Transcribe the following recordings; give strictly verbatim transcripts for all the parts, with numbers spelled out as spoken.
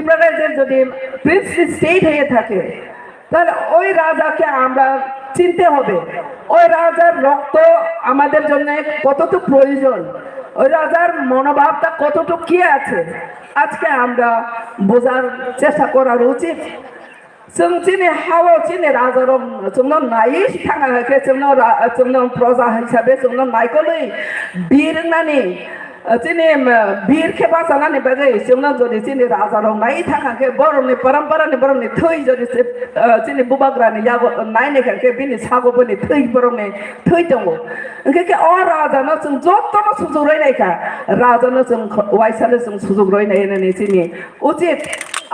ত্রিপুরা রাজ্যের যদি princely state হয়ে থাকে, তাহলে ওই রাজাকে আমরা চিনতে হবে, ওই রাজার রক্ত আমাদের জন্য কতটুকু প্রয়োজন, ওই রাজার মনোভাবটা কতটুকু কি আছে, আজকে আমরা বোঝার চেষ্টা করার উচিত। Chwng chini hao chini raja rok chwngno naiwi thangna khe chwngno ra-, chwngno proja hisabe chwngno naikolwi bir wngnani, chini, um, bir khe bachanani bagwi chwngno jodi chini raja rok naiwi thangkha khe borokni parampara ni borokni thwi jodi se, uh, chini bubagrani yago naini kha khe bini sago boni thwi borokni thwi tongo. Hwnkhe khe o raja no chwng jotono sujuk rwi naikha, raja no chwng kho-, waisa no chwng sujuk rwi nai nani chini Uchit,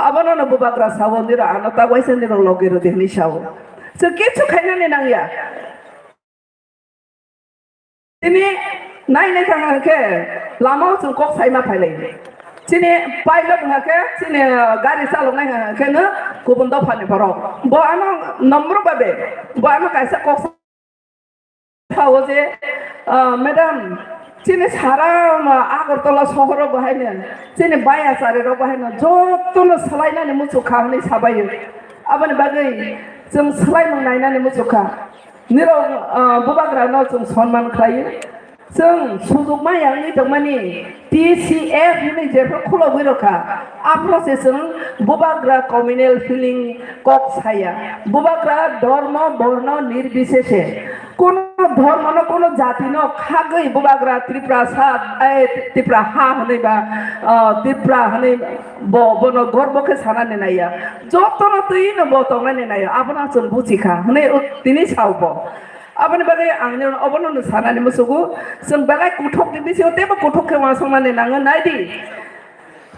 abono no bubagra sao, niro ano ta waisa niro loge rw de hwnwi sao. Chwng kichu khainani nangya. Tini nai nai thang khe lama o chwng kok saima phailai. Chini pilot wngkha khe chini, uh, gari chalok nai khe no kubun dopha ni borok. Bo ano nombor babe, bo ano kaisa kok sao je, ah, madam, chini sara, ah, Agartala sohoro bahaino, chini bai achari rok bahaino, jotono swlainani muchuk kha hwnwi sabaio. Aboni bagwi chwng swlaimung nainani muchuk kha. Nirok, ah, bubagrano chwng sonman khlaio. Chwng sujukma yangwi tongmani T C F hwnwi jephru khulogwi rokha, aphro se chwng bubagra communal feeling kok saya. Bubagra dhormo borno nirbisese, kono dhormono, kono jatino khagwi bubagra Tiprasa, eh, Tipra ha hwnwi ba, ah, Tipra hwnwi bo, bono gorbo khe sanani naiya. Jotono twino bo tongnani naiya, abono chwng buchikha hwnwi tini sao bo. Aboni bagwi ang nini obono no sanani musugo, chwng belai kuthok ni bisingo teibo kuthok khe uansuknani nango, nai di.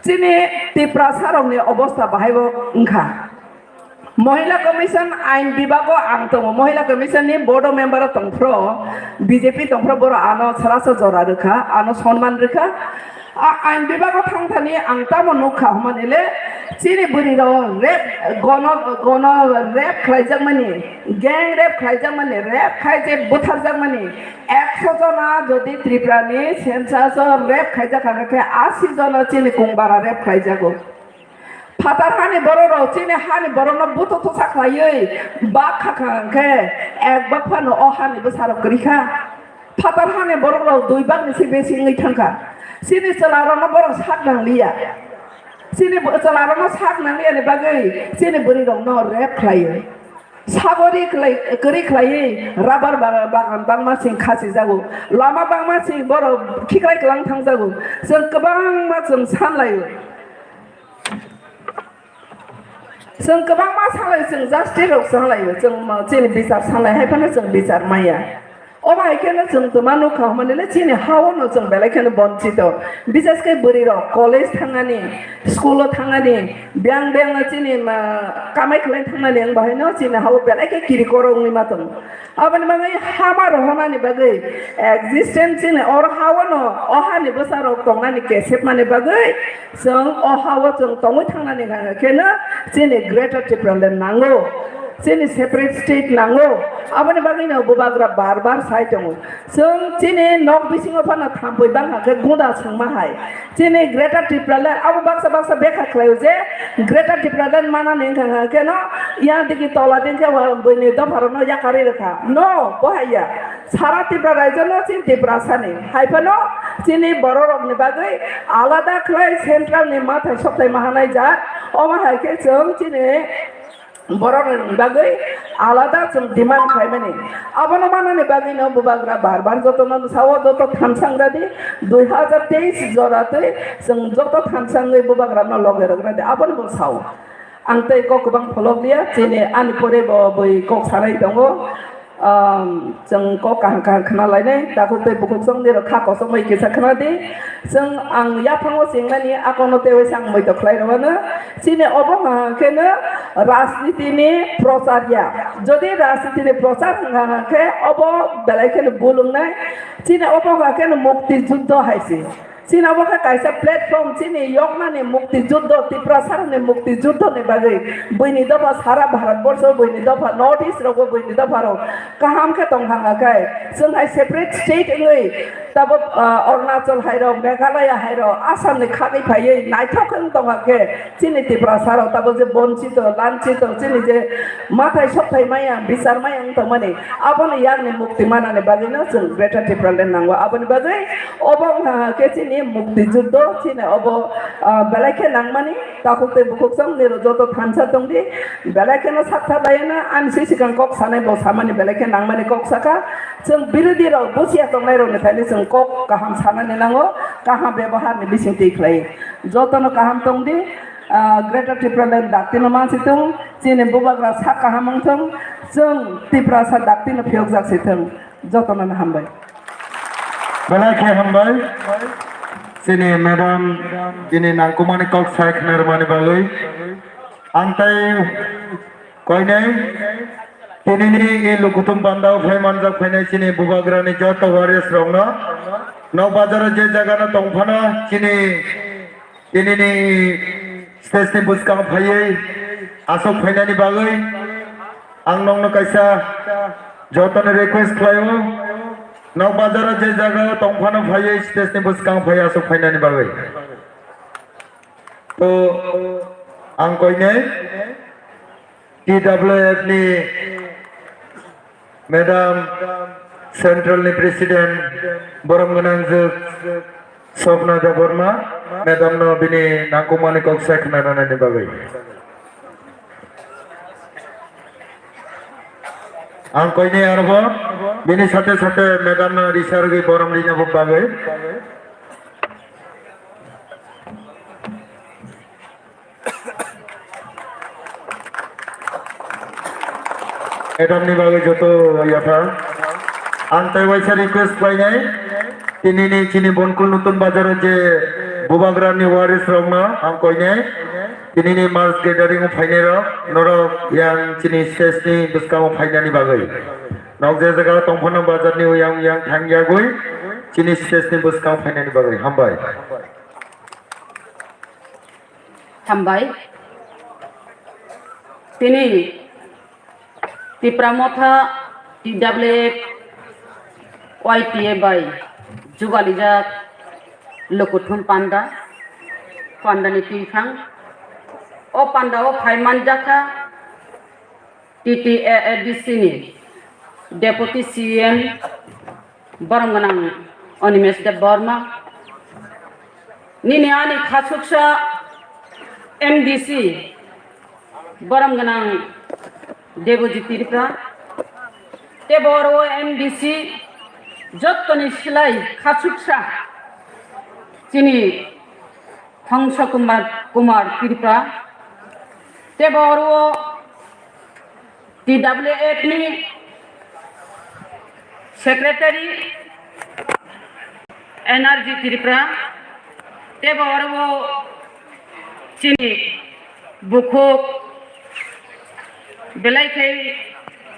Chini Tiprasa rokni obostha bahai bo wngkha. Mohila Commission ain bibago ang tongo, Mohila Commission ni board o member o tongphro, B J P tongphro, borok ano salasa jora rwkha, ano sonman rwkha. A ain bibago thangthani ang tamo nukha hwnmani le, chini bwrwi rok rape, gono, gono rape khlaijakmani, gang rape khlaijakmani, rape khai je butharjakmani, ekso jona jodi Tripura ni census o rape khaijak kha khe, asi jona chini Kungbara rape khlaijago. Phatar hani borok rok chini hani borok no buto tusa khlaiwi bak kha kha khe, ek bak phano o hani bwsa rok kwrwi kha. Phatar hani borok rok dui bak ni se besi wngwi thangkha. Chini chwla rok no borok sak nang liya. Chini bo-, chwla rok no sak nang liya ni bagwi chini bwrwi rok no rape khlaiwi. Sagori khlai, kwrwi khlaiwi rubber ba-, bagan bangma sing khasi jago. Lama bangma sing borok khiklai kwlang thang jago. Chwng kwbangma chwng san laio. Chwng kwbangma salai, chwng justice rok salai, chwng ma-, chini bichar salai hai phano chwng bichar maya. Omo hai kheno chwng twma nukha hwnmani le chini hao no chwng belai kheno bonchito. Bises khe bwrwi rok college thangani, school o thangani, biyang biyang no chini ma-, kamai khlai thangnani wng bahai no chini hao belai khe kiri koro wngwi ma tongo. Aboni bagwi hama rohornani bagwi existence chini oro hao no o hani bwsa rok tongnani kesep mani bagwi chwng o hao chwng tongwi thangnani hwnka khe no chini Greater Tipraland nango, chini separate state nango. Aboni bagwi no bubagra bar bar sai tongo. Chwng chini nok bisingo phano thampui bangkha khe guda swngma hai. Chini Greater Tipraland abo baksa baksa bekha khlaio je Greater Tipraland manani wngkha khe no yang digi tola din khe wa buini dopharokno yakarwi rwkha. No, bo hai ya. Sara Tripura raijo no chini Tiprasani. Hai phano chini bororokni bagwi alada khlai central ni mathai soklai mahanai jat. Omo hai khe chwng chini borok ni bagwi alada chwng demand khlaimani. Abono manani bagwi no bubagra bar bar jotono sao, joto thansang radi, dui hazar teis jora twi chwng joto thansangwi bubagra no loge rok radi, abono bo sao. Ang tei kok kwbang pholok liya, chini ani pore bo bwi kok sanai tongo. Um, chwng kok kaham kaham khna lainai, takhuk tei bukhuk song nirok kha kosom bai kisa khna di. Chwng ang yaphango chengnani akono tei waisa ang moito khlai rwmano. Chini obo hwnka khe no rajniti ni prochar ya. Jodi rajniti ni prochar hwnka khe obo belai kheno bul wngnai. Chini obo hwnka khe no mukti juddho hai se. Chini abo khe kaisa platform, chini yoknani mukti juddho, Tiprasarokni mukti juddhoni bagwi. Buini dopha sara Bharat borsho, buini dopha North East rogo, buini dopha rok kaham khe tong thang khe. Chwng hai separate state wngwi tabuk, ah, Arunachal hai rok, Meghalaya hai rok, Assam ni khagwi phaiwi naithok wng tong khe. Chini Tiprasa rok tabuk je bonchito, lanchito, chini je mathai sokthai maya, bichar maya wng tongmani, aboni yakni mukti manani bagwino chwng Greater Tipraland nango. Aboni bagwi obo wngkha khe chini mukti juddho, chini obo, ah, belai khe nangmani, takhuk tei bukhuk chwng niro joto thansa tongdi, belai kheno sakthar laiyana, ani swi swkang kok sanai bo samani belai khe nangmani kok sakha. Chwng birodhi rok, busia tongnai rokni thaino chwng kok kaham sanani nango, kaham beboharni bising twi khlai. Jotono kaham tongdi, ah, Greater Tipraland daktino mansi thung, chini bubagra sak kaham wng thung, chwng Tiprasa daktino phiyokjak si thung. Jotono hambai. Belai khe hambai. Chini madam bini nangkukmani kok sai khna rwmani bagwi. Ang tei koinai tinini e Lukuthum Panda o phai manjak phainai chini bubagrani joto warriors rokno. Nok bazaro je jagano tongphano chini tinini stage ni bwskango phaiwi aswk phainani bagwi ang nokno kaisa jotono request khlaio, nok bazaro je jagao tongphano phaiwi stage ni bwskango phaiwi aswk phainani bagwi. To ang koinai T W F ni Madam, Central ni President, borom gwnang jwk Swapna Debbarma, Madam no bini nangkukmani kok sai khna nanani bagwi. Ang koinai arbo bini sate sate Madam no risa rwgwi borom rina bagwi. Madam ni bagwi joto yaphang. Ang tei waisa request khlainai, tinini chini Bonkul Nutun Bazar o je bubagrani waris rokno ang koinai, tinini mass gathering o phainai rok, norok yang chini stage ni bwskango phainani bagwi. Nok je jaga tongphano bazar ni uyang uyang thangyagwi chini stage ni bwskango phainani bagwi. Hambai. Hambai. Tini Tipra Motha T W F Y T A bai jubalijak Lukuthum Panda, Panda ni twiphang. O Panda o phai manjakha T T A A D C ni Deputy C E M borom gwnang Animesh Debbarma, nini ani khachuksa M D C borom gwnang Debojit Tripura, tei bo oro M D C jottoni silai khachuksa chini Thongsa Kumar, Kumar Tripura, tei bo oro T W F ni Secretary N R G Tripura, tei bo oro chini bukhuk belai khe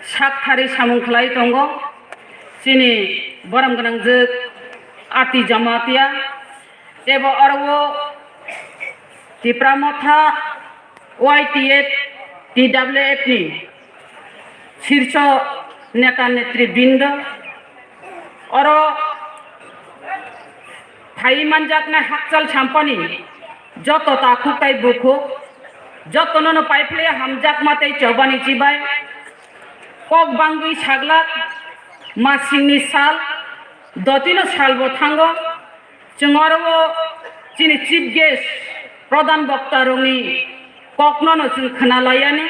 sak thari samung khlai tongo, chini borom gwnang jwk Ati Jamatia. Tei bo oro o Tipra Motha Y T F T W F ni Shirso Neta Netri Brindo, oro phai manjaknai hakchal sampani joto takhuk tai bukhuk, jotono no paiphlai hamjakma tei chobani chibai kok bangwi saglak masingni sal, dotino salbo thango. Chwng oro o chini chief guest, pradhan bokta rokni kokno no chwng khna laiyani.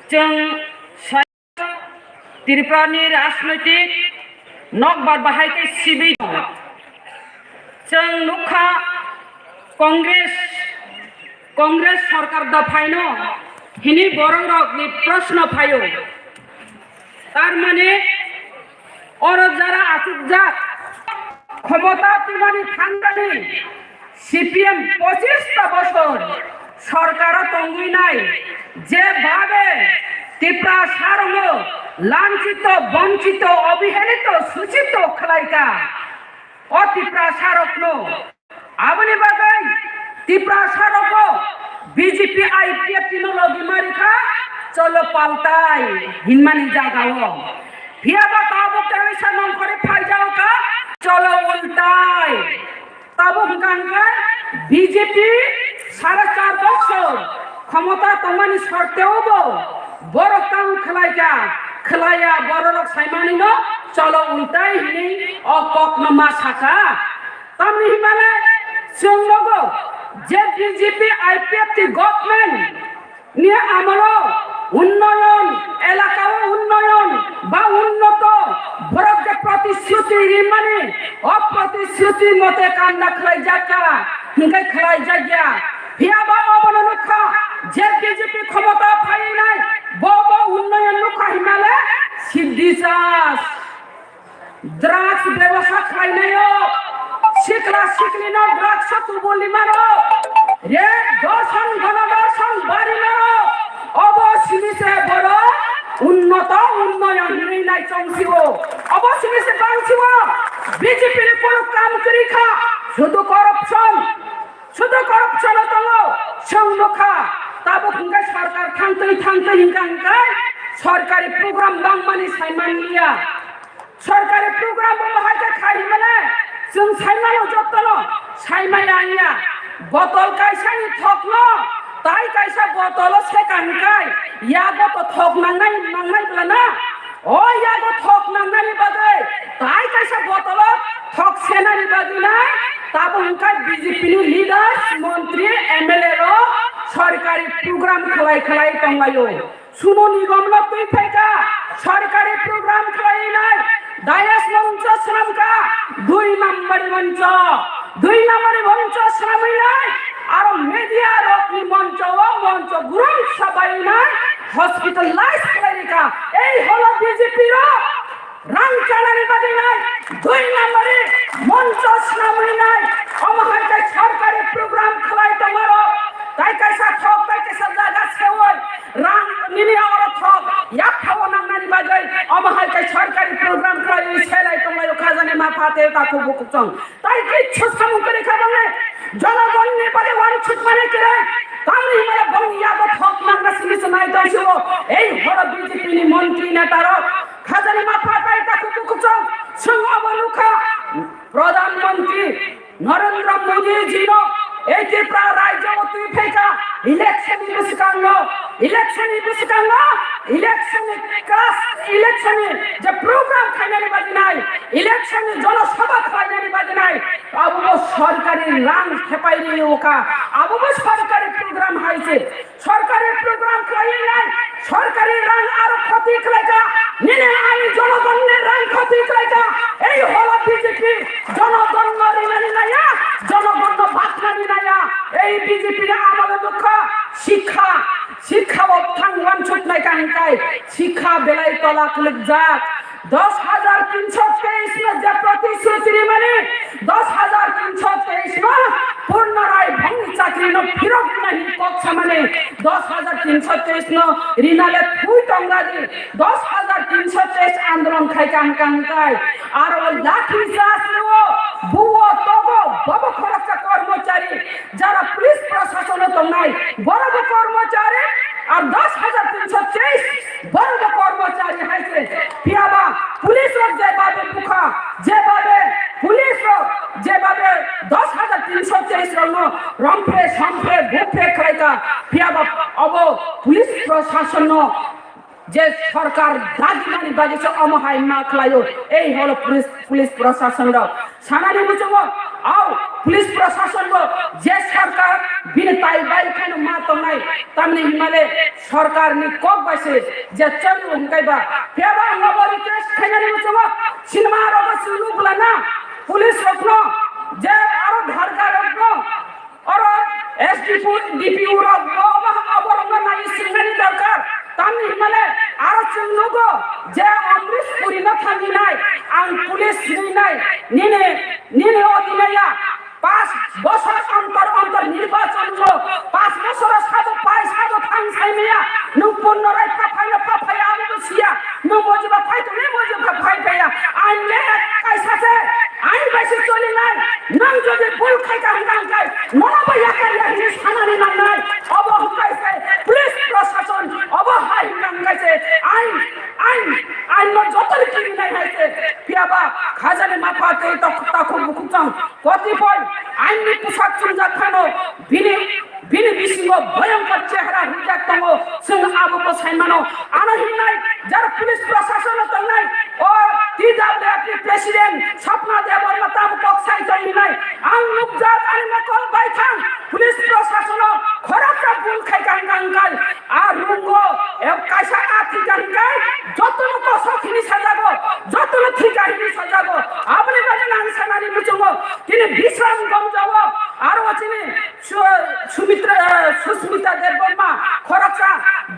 Chwng sa-, Tripura ni rajnoitik nokbar bahai khe sibwi tongo. Chwng nukha Congress, Congress sorkar da phaino hini borok rokni proshno phaio. Tar mane oro jara achukjak khomota twimani thangani C P M pochis ta bosor sorkaro tongwi nai, je bhabe Tiprasarokno lanchito, bonchito, obihelito, suchito khlaika. O Tiprasa rokno. Aboni bagwi Tiprasa rogo B J P I P F T no logi mari kha, cholo paltai hinmani jagao. Phiya ba tabuk terisa nongkhore phaijao kha, cholo ultai. Tabuk hwnkha hwnkhe B J P sare char bosor khomota tongmani sorteo bo borok tamo khlai kha, khlaiya bororok saimanino cholo ultai hinwi o kokno ma sakha. Tamni himale chwng nogo je B J P I P F T government ni amolo unnoyon, elakao unnoyon ba unnoto borok je protishruti rimani, o protishruti mote kanda khlaijak kha, hwnkhe khlaijakya. Phiya ba obono nukha je B J P khomota phainai, bo bo unnoyon nukha hinmale siddhi chas. Drugs bebosa khlainaio, sikla siklino drugs o tubuli mano, rape dorshon, gono dorshon bari mano, obo simi se borok unnoto unnoyon hinwi nai chong sio, obo simi se bang sio, B J P ni kunu kam kwrwi kha, sudu corruption. Sudu corruption o tongo, chwng nukha. Tabuk hwnkhe sorkar thangtwi thangtwi hwnkha hwnkhe sorkari program bangmani saimanliya. Sorkari program bo hai khe khai hwnmale chwng saimano jotono saimaya wngya. Botol kaisani thokno tai kaisa botolo seka hwnkhe yago to thok nangnai nangnai bwlana. O yago thok nangnani bagwi tai kaisa botolo thok senani bagwi nai tabuk hwnkhe B J P ni leaders, montri, M L A rok sorkari program khlai khlai tonglaio. Sunu Nigom no twi phaikha, sorkari program khlai nai, dayas moncho swnamkha, dui nambari moncho. Dui nambari moncho swnamwi nai, aro media rokni moncho o moncho gurung sabai nai hospitalize khlai rikha. Ei holo B J P rok rang chanani bagwi nai, dui nambari moncho swnamwi nai, omo hai khe sorkari program khlai tongmarok, tai kaisa thok, tai kaisa jaga seoi rang nini oro thok, yak thago nangnani bagwi, omo hai khe sorkari program khlaiwi selai tonglaio khajani mapha tei takhuk bukuchwng. Tai kichu samung kwrwi kha bangni, jonogonni bagwi uansukmani kwrwi. Tamni hwnmale bongni yago thok nangna simi se nai tong sio. Ei horo B J P ni montri neta rok khajani mapha tai takhuk bukuchwng, chwng obo nukha. Pradhan Mantri Narendra Modi ji no ei Tripura rajyo o twi phaikha election ni bwskango, election ni bwskango, election ni class, election ni je program khainani bagwi nai, election ni jono sabha khlainani bagwi nai, abo bo sorkari rang thepai ri o kha, abo bo sorkari program hai se, sorkari program khlai nai, sorkari rang aro khoti khlai kha, nini ani jonogon ni rang khoti khlai kha, ei holo B J P jonogon no rinani naya, jonogon no baknani naya, ei B J P ni amalo nukha, sikha, sikha o thang uansuknai kha hwnkhe, sikha belai tola kwlwkjak. Dos hajar tinsho teis no je protishruti rimani, dos hajar tinsho teis no Purno Rai bongni chakri no phirok rina hin kok samani, dos hajar tinsho teis no rina le thui tongra di, dos hajar tinsho teis andolon khai kang kang kai, aro lathi charge o buo togo bobo khoroksa kormochari, jara police prosasono tongnai, borokbo kormochari, ar dos hajar tinsho teis borokbo kormochari hai se. Phiyaba police rok je babe bukha, je babe police rok je babe dos hajar tinsho teis rokno romphe, somphe, buphe khlaika, phiyaba obo police prosasono je sorkar dagimani bagwi se omo hai ma khlaio. Ei holo police, police prosason rok sanani muchungo, au police prosason bo je sorkar bini tai bai kheno ma tongnai, tamni himale sorkar ni kok bai se je choli hwnkhe ba. Phiyaba ang abo request khainani muchungo, sinima rogo chwng nukla na police rokno je aro dharga rokno Oro S D P O, D P O rok bo obo, oborokno nai swrwngnani dorkar. Tamni hwnmale aro chwng nugo je Amrish Puri no thanginai, ang police hinwi nai, nini, nini odinaya pas bosor ontor ontor nirbachon no, pas bosor sabo pai sabo thang saimaya, nwng punno rai phaphai no phaphai abo bo siya, nwng mojiba phai tongnai mojiba phai phaiya, ang le kaisa se, ang bai se choli chehra hwnjak tongo, chwng abo bo sai mano. Ano hinai jara police prashason o tongnai, o T W F ni president Sapna Debbarma tamo kok sai tong hinai, ang nukjak ani mokol bai thang, police prashason o khoroksa bul khai ka hwnka hwnkai, a rungo, e, kaisa a thika hwnkai, jotono kosok hini sajago, jotono thika hini sajago, aboni bagwi ang sanani muchungo, tini Bishramganj o, aro chini Su-, Sumitra, eh, Susmita Debbarma, khoroksa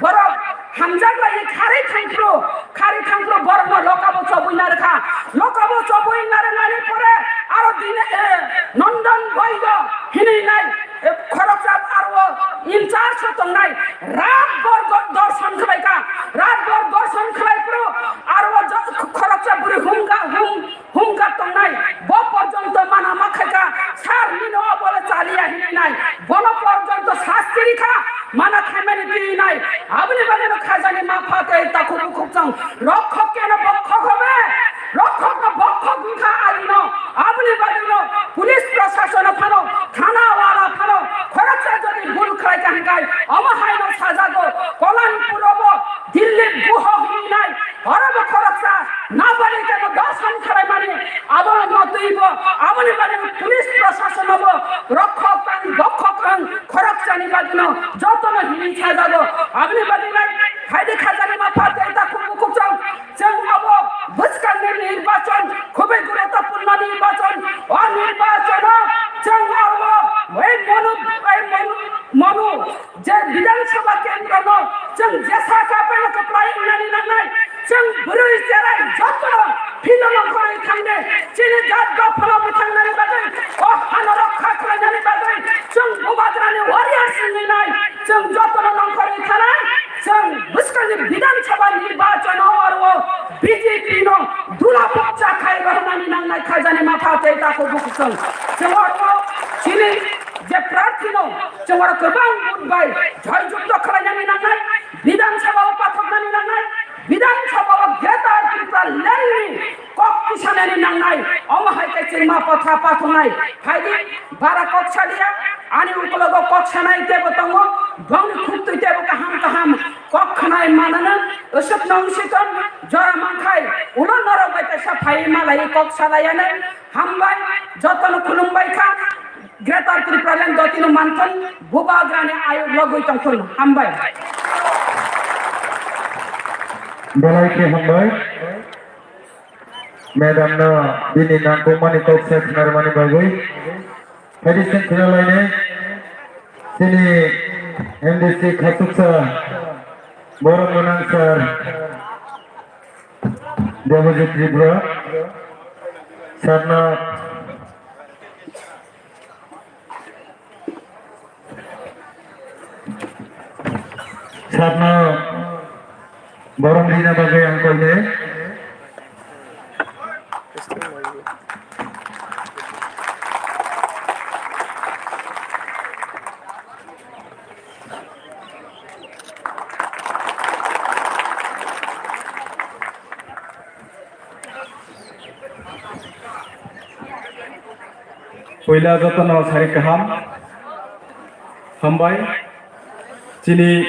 borok hamjak lai kharwi thangphru, kharwi thangphru borokno lokabo chobwi narwkha. Lokabo chobwi narwknani pore aro dine, eh, Nandan Baido hinwi nai, eh, khoroksa aro in charge o tongnai. Rat bor do-, dorson khlaikha. Rat bor dorson khlaiphru aro jo-, khoroksa bwrwi humga, hum-, Hwnka tongnai, bo porjonto mana ma khaikha, sir nino obole chaliya hinwi nai, bono porjonto sasti rikha, mana khaimani twi nai, aboni bagwino khajani ma pha tei takhuk bukhuk chwng, rokhok keno bokhok hobe, rokhokno bokhok wngkha alino, aboni bagwino police prashasono phano, thana wala phano, khoroksa jodi bhul khlaikha hwnkhai, omo haino sajago, Kolanpur obo, Dilip Guha hinwi nai, oro bo khoroksa nabari kebo dorson khlaimani, abo no twibo, aboni bagwi police prashason obo rokhok ang, bokhok ang, khoroksani bagwino jotono hinwi sajago. Aboni bagwi nai phaidi khajani ma pha tei takhuk bukhuk chwng, chwng obo bwskangni nirbachon, khubui guruttopurno nirbachon, o nirbachono chwng obo, ei monu, ei monu, monu, Je Bidhan Sabha kendro no chwng jesa ka paino kwplai wngnani nangnai, chwng bwrwi cherai joto philno khoroi thangde, chini jat dophano bwthangnani bagwi, o hano rokha khlainani bagwi, chwng Bubagrani warriors wngwi nai, chwng jotono nongkhorwi thanai, chwng bwskangni Bidhan Sabha nirbachon o aro B J P no dula bokcha khai rohornani nangnai khajani ma pha tei takhuk bukhuk chwng. Chwng oro chini je prarthino, chwng oro kwbang vote bai joy jukto khlainani nangnai, Bidhan Sabha o pathoknani nangnai, Bidhan Sabha o Greater Tripura land ni kok tisanani nangnai, omo hai khe chwng ma patha pathoknai. Phaidi bara kok saliya, ani ukologo kok sanai tebo tongo, bongni khuktwi tebo kaham kaham kok khnai manana, usuk nong sikon jora mankhai, ulo norok bai kaisa phai malai kok salayana, hambai, jotono khulumbai kha. Greater Tripura Land dotino manthon, Bubagrani ayuk logwi tongthon. Hambai. Belai khe hambai. Madam no bini nangkukmani kok se khnarmani bagwi. Phaidi sing khna laini. Chini M D C khasuksa borok gwnang sir Debojit Tripura. Sir no Sarno borom rina bagwi ang koine. Puila jotono sari kaham hambai. Chini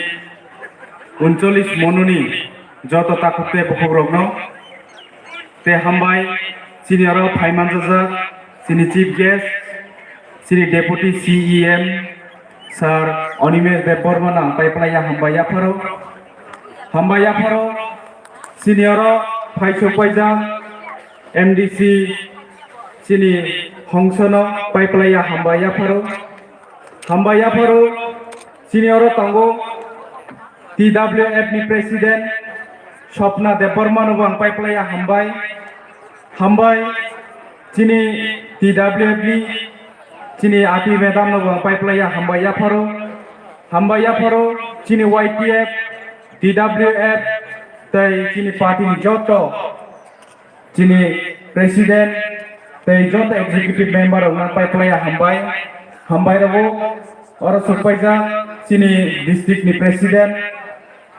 uncholish monuni joto takhuk tei bukhukrokno tei hambai. Chini oro phai manjajak chini chief guest, chini deputy C E M, Sir Animesh Debbarma no ang pai phlaiya hambai yapharo. Hambai yapharo, chini oro phai sok paijak M D C chini hongsono pai phlaiya hambai yapharo. Hambai yapharo, chini oro tongo T W F ni president Swapna Debbarma no bo ang pai phlaiya hambai. Hambai, chini T W F ni, chini ati madam no bo ang pai phlaiya hambai yapharo. Hambai yapharo, chini Y T F, T W F, tei chini party ni joto, chini president, tei joto executive member rok no pai phlaiya hambai. Hambai rok bo oro sok paijak chini district ni president,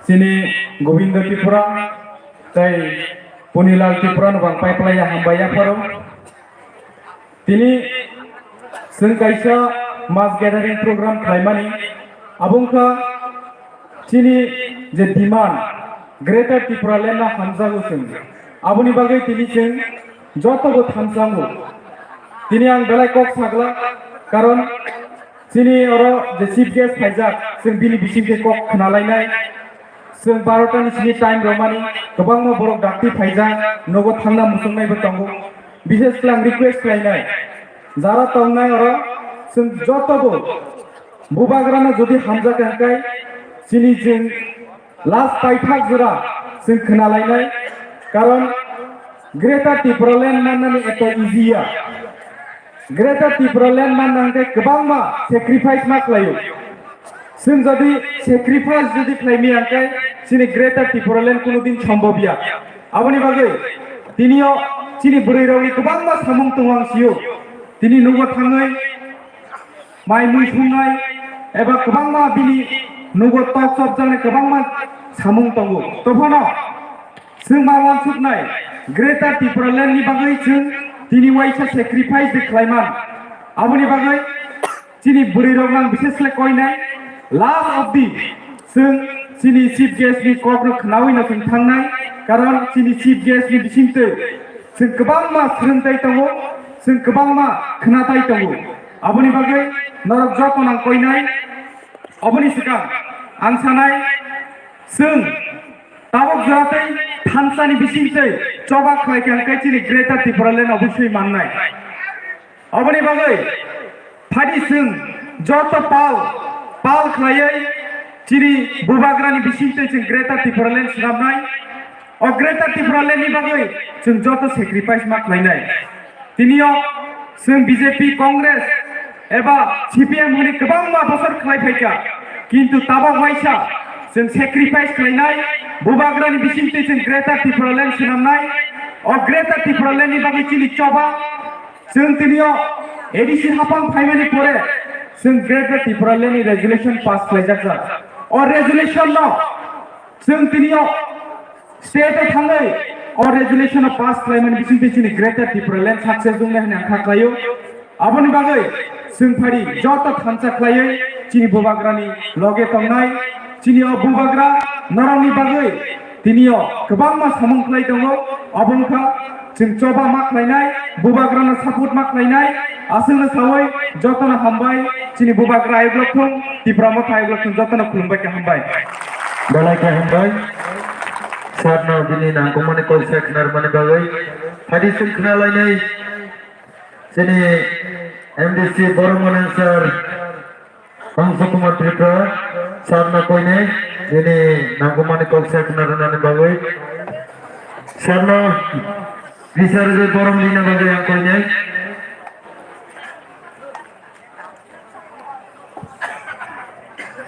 chini Gobindo Tripura, tei Punilal Tripura no bo ang pai phlaiya hambai yapharo. Tini chwng kaisa mass gathering program khlaimani, abo wngkha Chini je demand, Greater Tipraland no hamjago chwng. Aboni bagwi tini chwng joto bo thansango. Tini ang belai kok sagla, karon chini oro je chief guest phaijak, chwng bini bisingtwi kok khwnalainai. Chwng barota ni sini time romani, kwbangma borok dakti phaijak, nogo thangna muchungnai bo tongo. Bishes khe ang request khlainai, jara tongnai oro chwng joto bo Bubagrano jodi hamjak hwnkhe, chini chwng last paithak jora chwng khwnalainai, karon Greater Tipraland mannani eto easy ya. Greater Tipraland manna hwnkhe kwbangma sacrifice ma khlaio. Chwng jodi sacrifice jodi khlaimaya hwnkhe, chini Greater Tipraland kunudin sombhob ya. Aboni bagwi tinio chini bwrwirokni kwbangma samung tongo ang sio. Tini nugo thangwi mai mui sungnai eba kwbangma bini nugo tok chopjaknai kwbangma samung tongo. Tophano chwng ma wansuknai Greater Tipraland ni bagwi chwng tini waisa sacrifice de khlaiman. Aboni bagwi chini bwrwirok nang bishes khlai koinai last of the chwng chini chief guest ni kok no khnawi no chwng thangnai, karon chini chief guest ni bisingtwi chwng kwbangma swrwngtai tongo, chwng kwbangma khnatai tongo. Aboni bagwi norok joto nang koinai. Aboni swkang ang sanai, chwng tabuk jora tei thansa ni bisingtwi choba khlai khe ang khe chini Greater Tipraland oboswi mannai. Aboni bagwi phadi chwng joto pal, pal khlaiwi chini Bubagrani bisingtwi chwng Greater Tipraland swnamnai. O Greater Tipraland ni bagwi chwng joto sacrifice ma khlainai. Tinio chwng B J P, Congress eba C P M hwnwi kwbangma bosor khlai phaikha, kintu tabok waisa chwng sacrifice khlainai, Bubagrani bisingtwi chwng Greater Tipraland swnamnai. O Greater Tipraland ni bagwi chini choba. Chwng tinio A D C haphang phaimani pore chwng Greater Tipraland ni resolution pass khlaijak jak. O resolution no chwng tinio state o thangwi o resolution no pass khlaimani bisingtwi chini Greater Tipraland success wngnai hwnwi ang kha khlaio. Aboni bagwi chwng phari joto thansa khlaiwi chini Bubagrani loge tongnai, chini o Bubagra norokni bagwi tinio kwbangma samung khlai tongo. Obo wngkha chwng choba ma khlainai, Bubagrano support ma khlainai, aswkno sawi jotono hambai, chini Bubagra ayuk lok thung, Tipra Motha ayuk lok thung, jotono khulumbai khe hambai. Belai khe hambai. Sir no bini nangkukmani kok se khwnarmani bagwi. Phadi chwng khwnalainai. Chini M D C Boromani sir, Hangsa Kumar Tripura, sir no koinai, bini nangkukmani kok se khwnarnani bagwi. Sir no risa rwgwi borom rina bagwi ang koinai.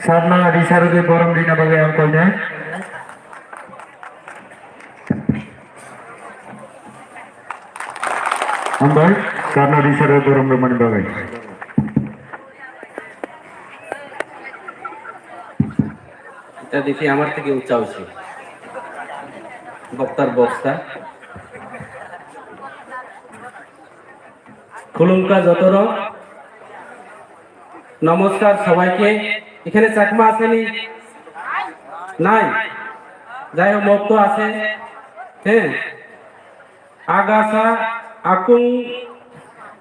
Sir no risa rwgwi borom rina bagwi ang koinai. Hambai, sir no risa rwgwi borom rwmani bagwi. এটা দেখি আমার থেকে উঁচা উচিত। বক্তার বক্তা। খুলুমকা যতরক। নমস্কার সবাইকে। এখানে চাকমা আছেনি? নাই? যাই হোক, মগ তো আছে। হ্যাঁ। Agasa akung,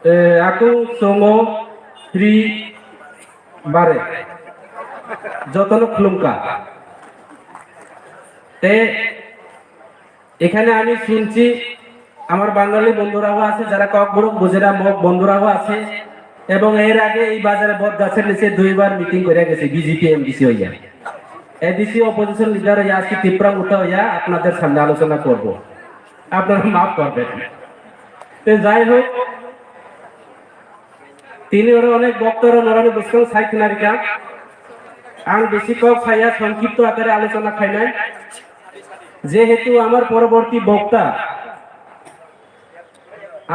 eh, akung songo tri bare. Jotono khulumka. Te এখানে আমি শুনছি আমার বাঙালি বন্ধুরাও আছে, যারা ককবরক বুঝে না, মগ বন্ধুরাও আছে। এবং এর আগে এই বাজারে বট গাছের নিচে দুইবার মিটিং করে গেছে বিজেপি এমডিসি হইয়া। এডিসি অপোজিশন লিডার হইয়া আজকে তিপ্রা মুথা হইয়া আপনাদের সামনে আলোচনা করব। আপনারা মাফ করবেন। তো যাই হোক, তিনি ওরা অনেক বক্তারা নরানি বুঝতাম সাইক নারিকা। আং বেশি কম সাইয়া সংক্ষিপ্ত আকারে আলোচনা খাইনাই। যেহেতু আমার পরবর্তী বক্তা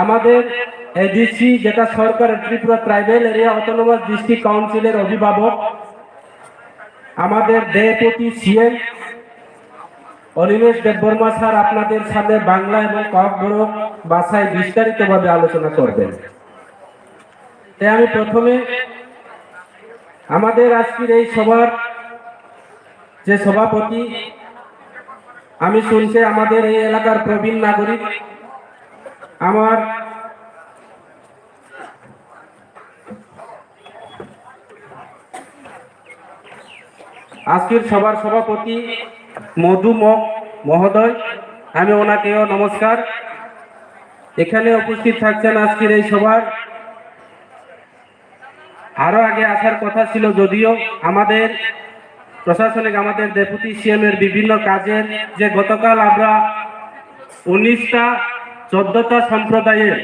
আমাদের এডিসি, যেটা সরকারের Tripura tribal area autonomous district কাউন্সিলের অভিভাবক, আমাদের ডেপুটি সিএম অনিমেষ দেববর্মা স্যার আপনাদের সামনে বাংলা এবং ককবরক ভাষায় বিস্তারিতভাবে আলোচনা করবেন। তাই আমি প্রথমে আমাদের আজকের এই সভার যে সভাপতি, আমি শুনছি আমাদের এই এলাকার প্রবীণ নাগরিক, আমার আজকের সভার সভাপতি মধু ম-, মহোদয়, আমি ওনাকেও নমস্কার। এখানে উপস্থিত থাকছেন আজকের এই সভার, আরো আগে আসার কথা ছিল, যদিও আমাদের প্রশাসনিক, আমাদের ডেপুটি সিএম এর বিভিন্ন কাজের, যে গতকাল আমরা উনিশটা, চোদ্দটা সম্প্রদায়ের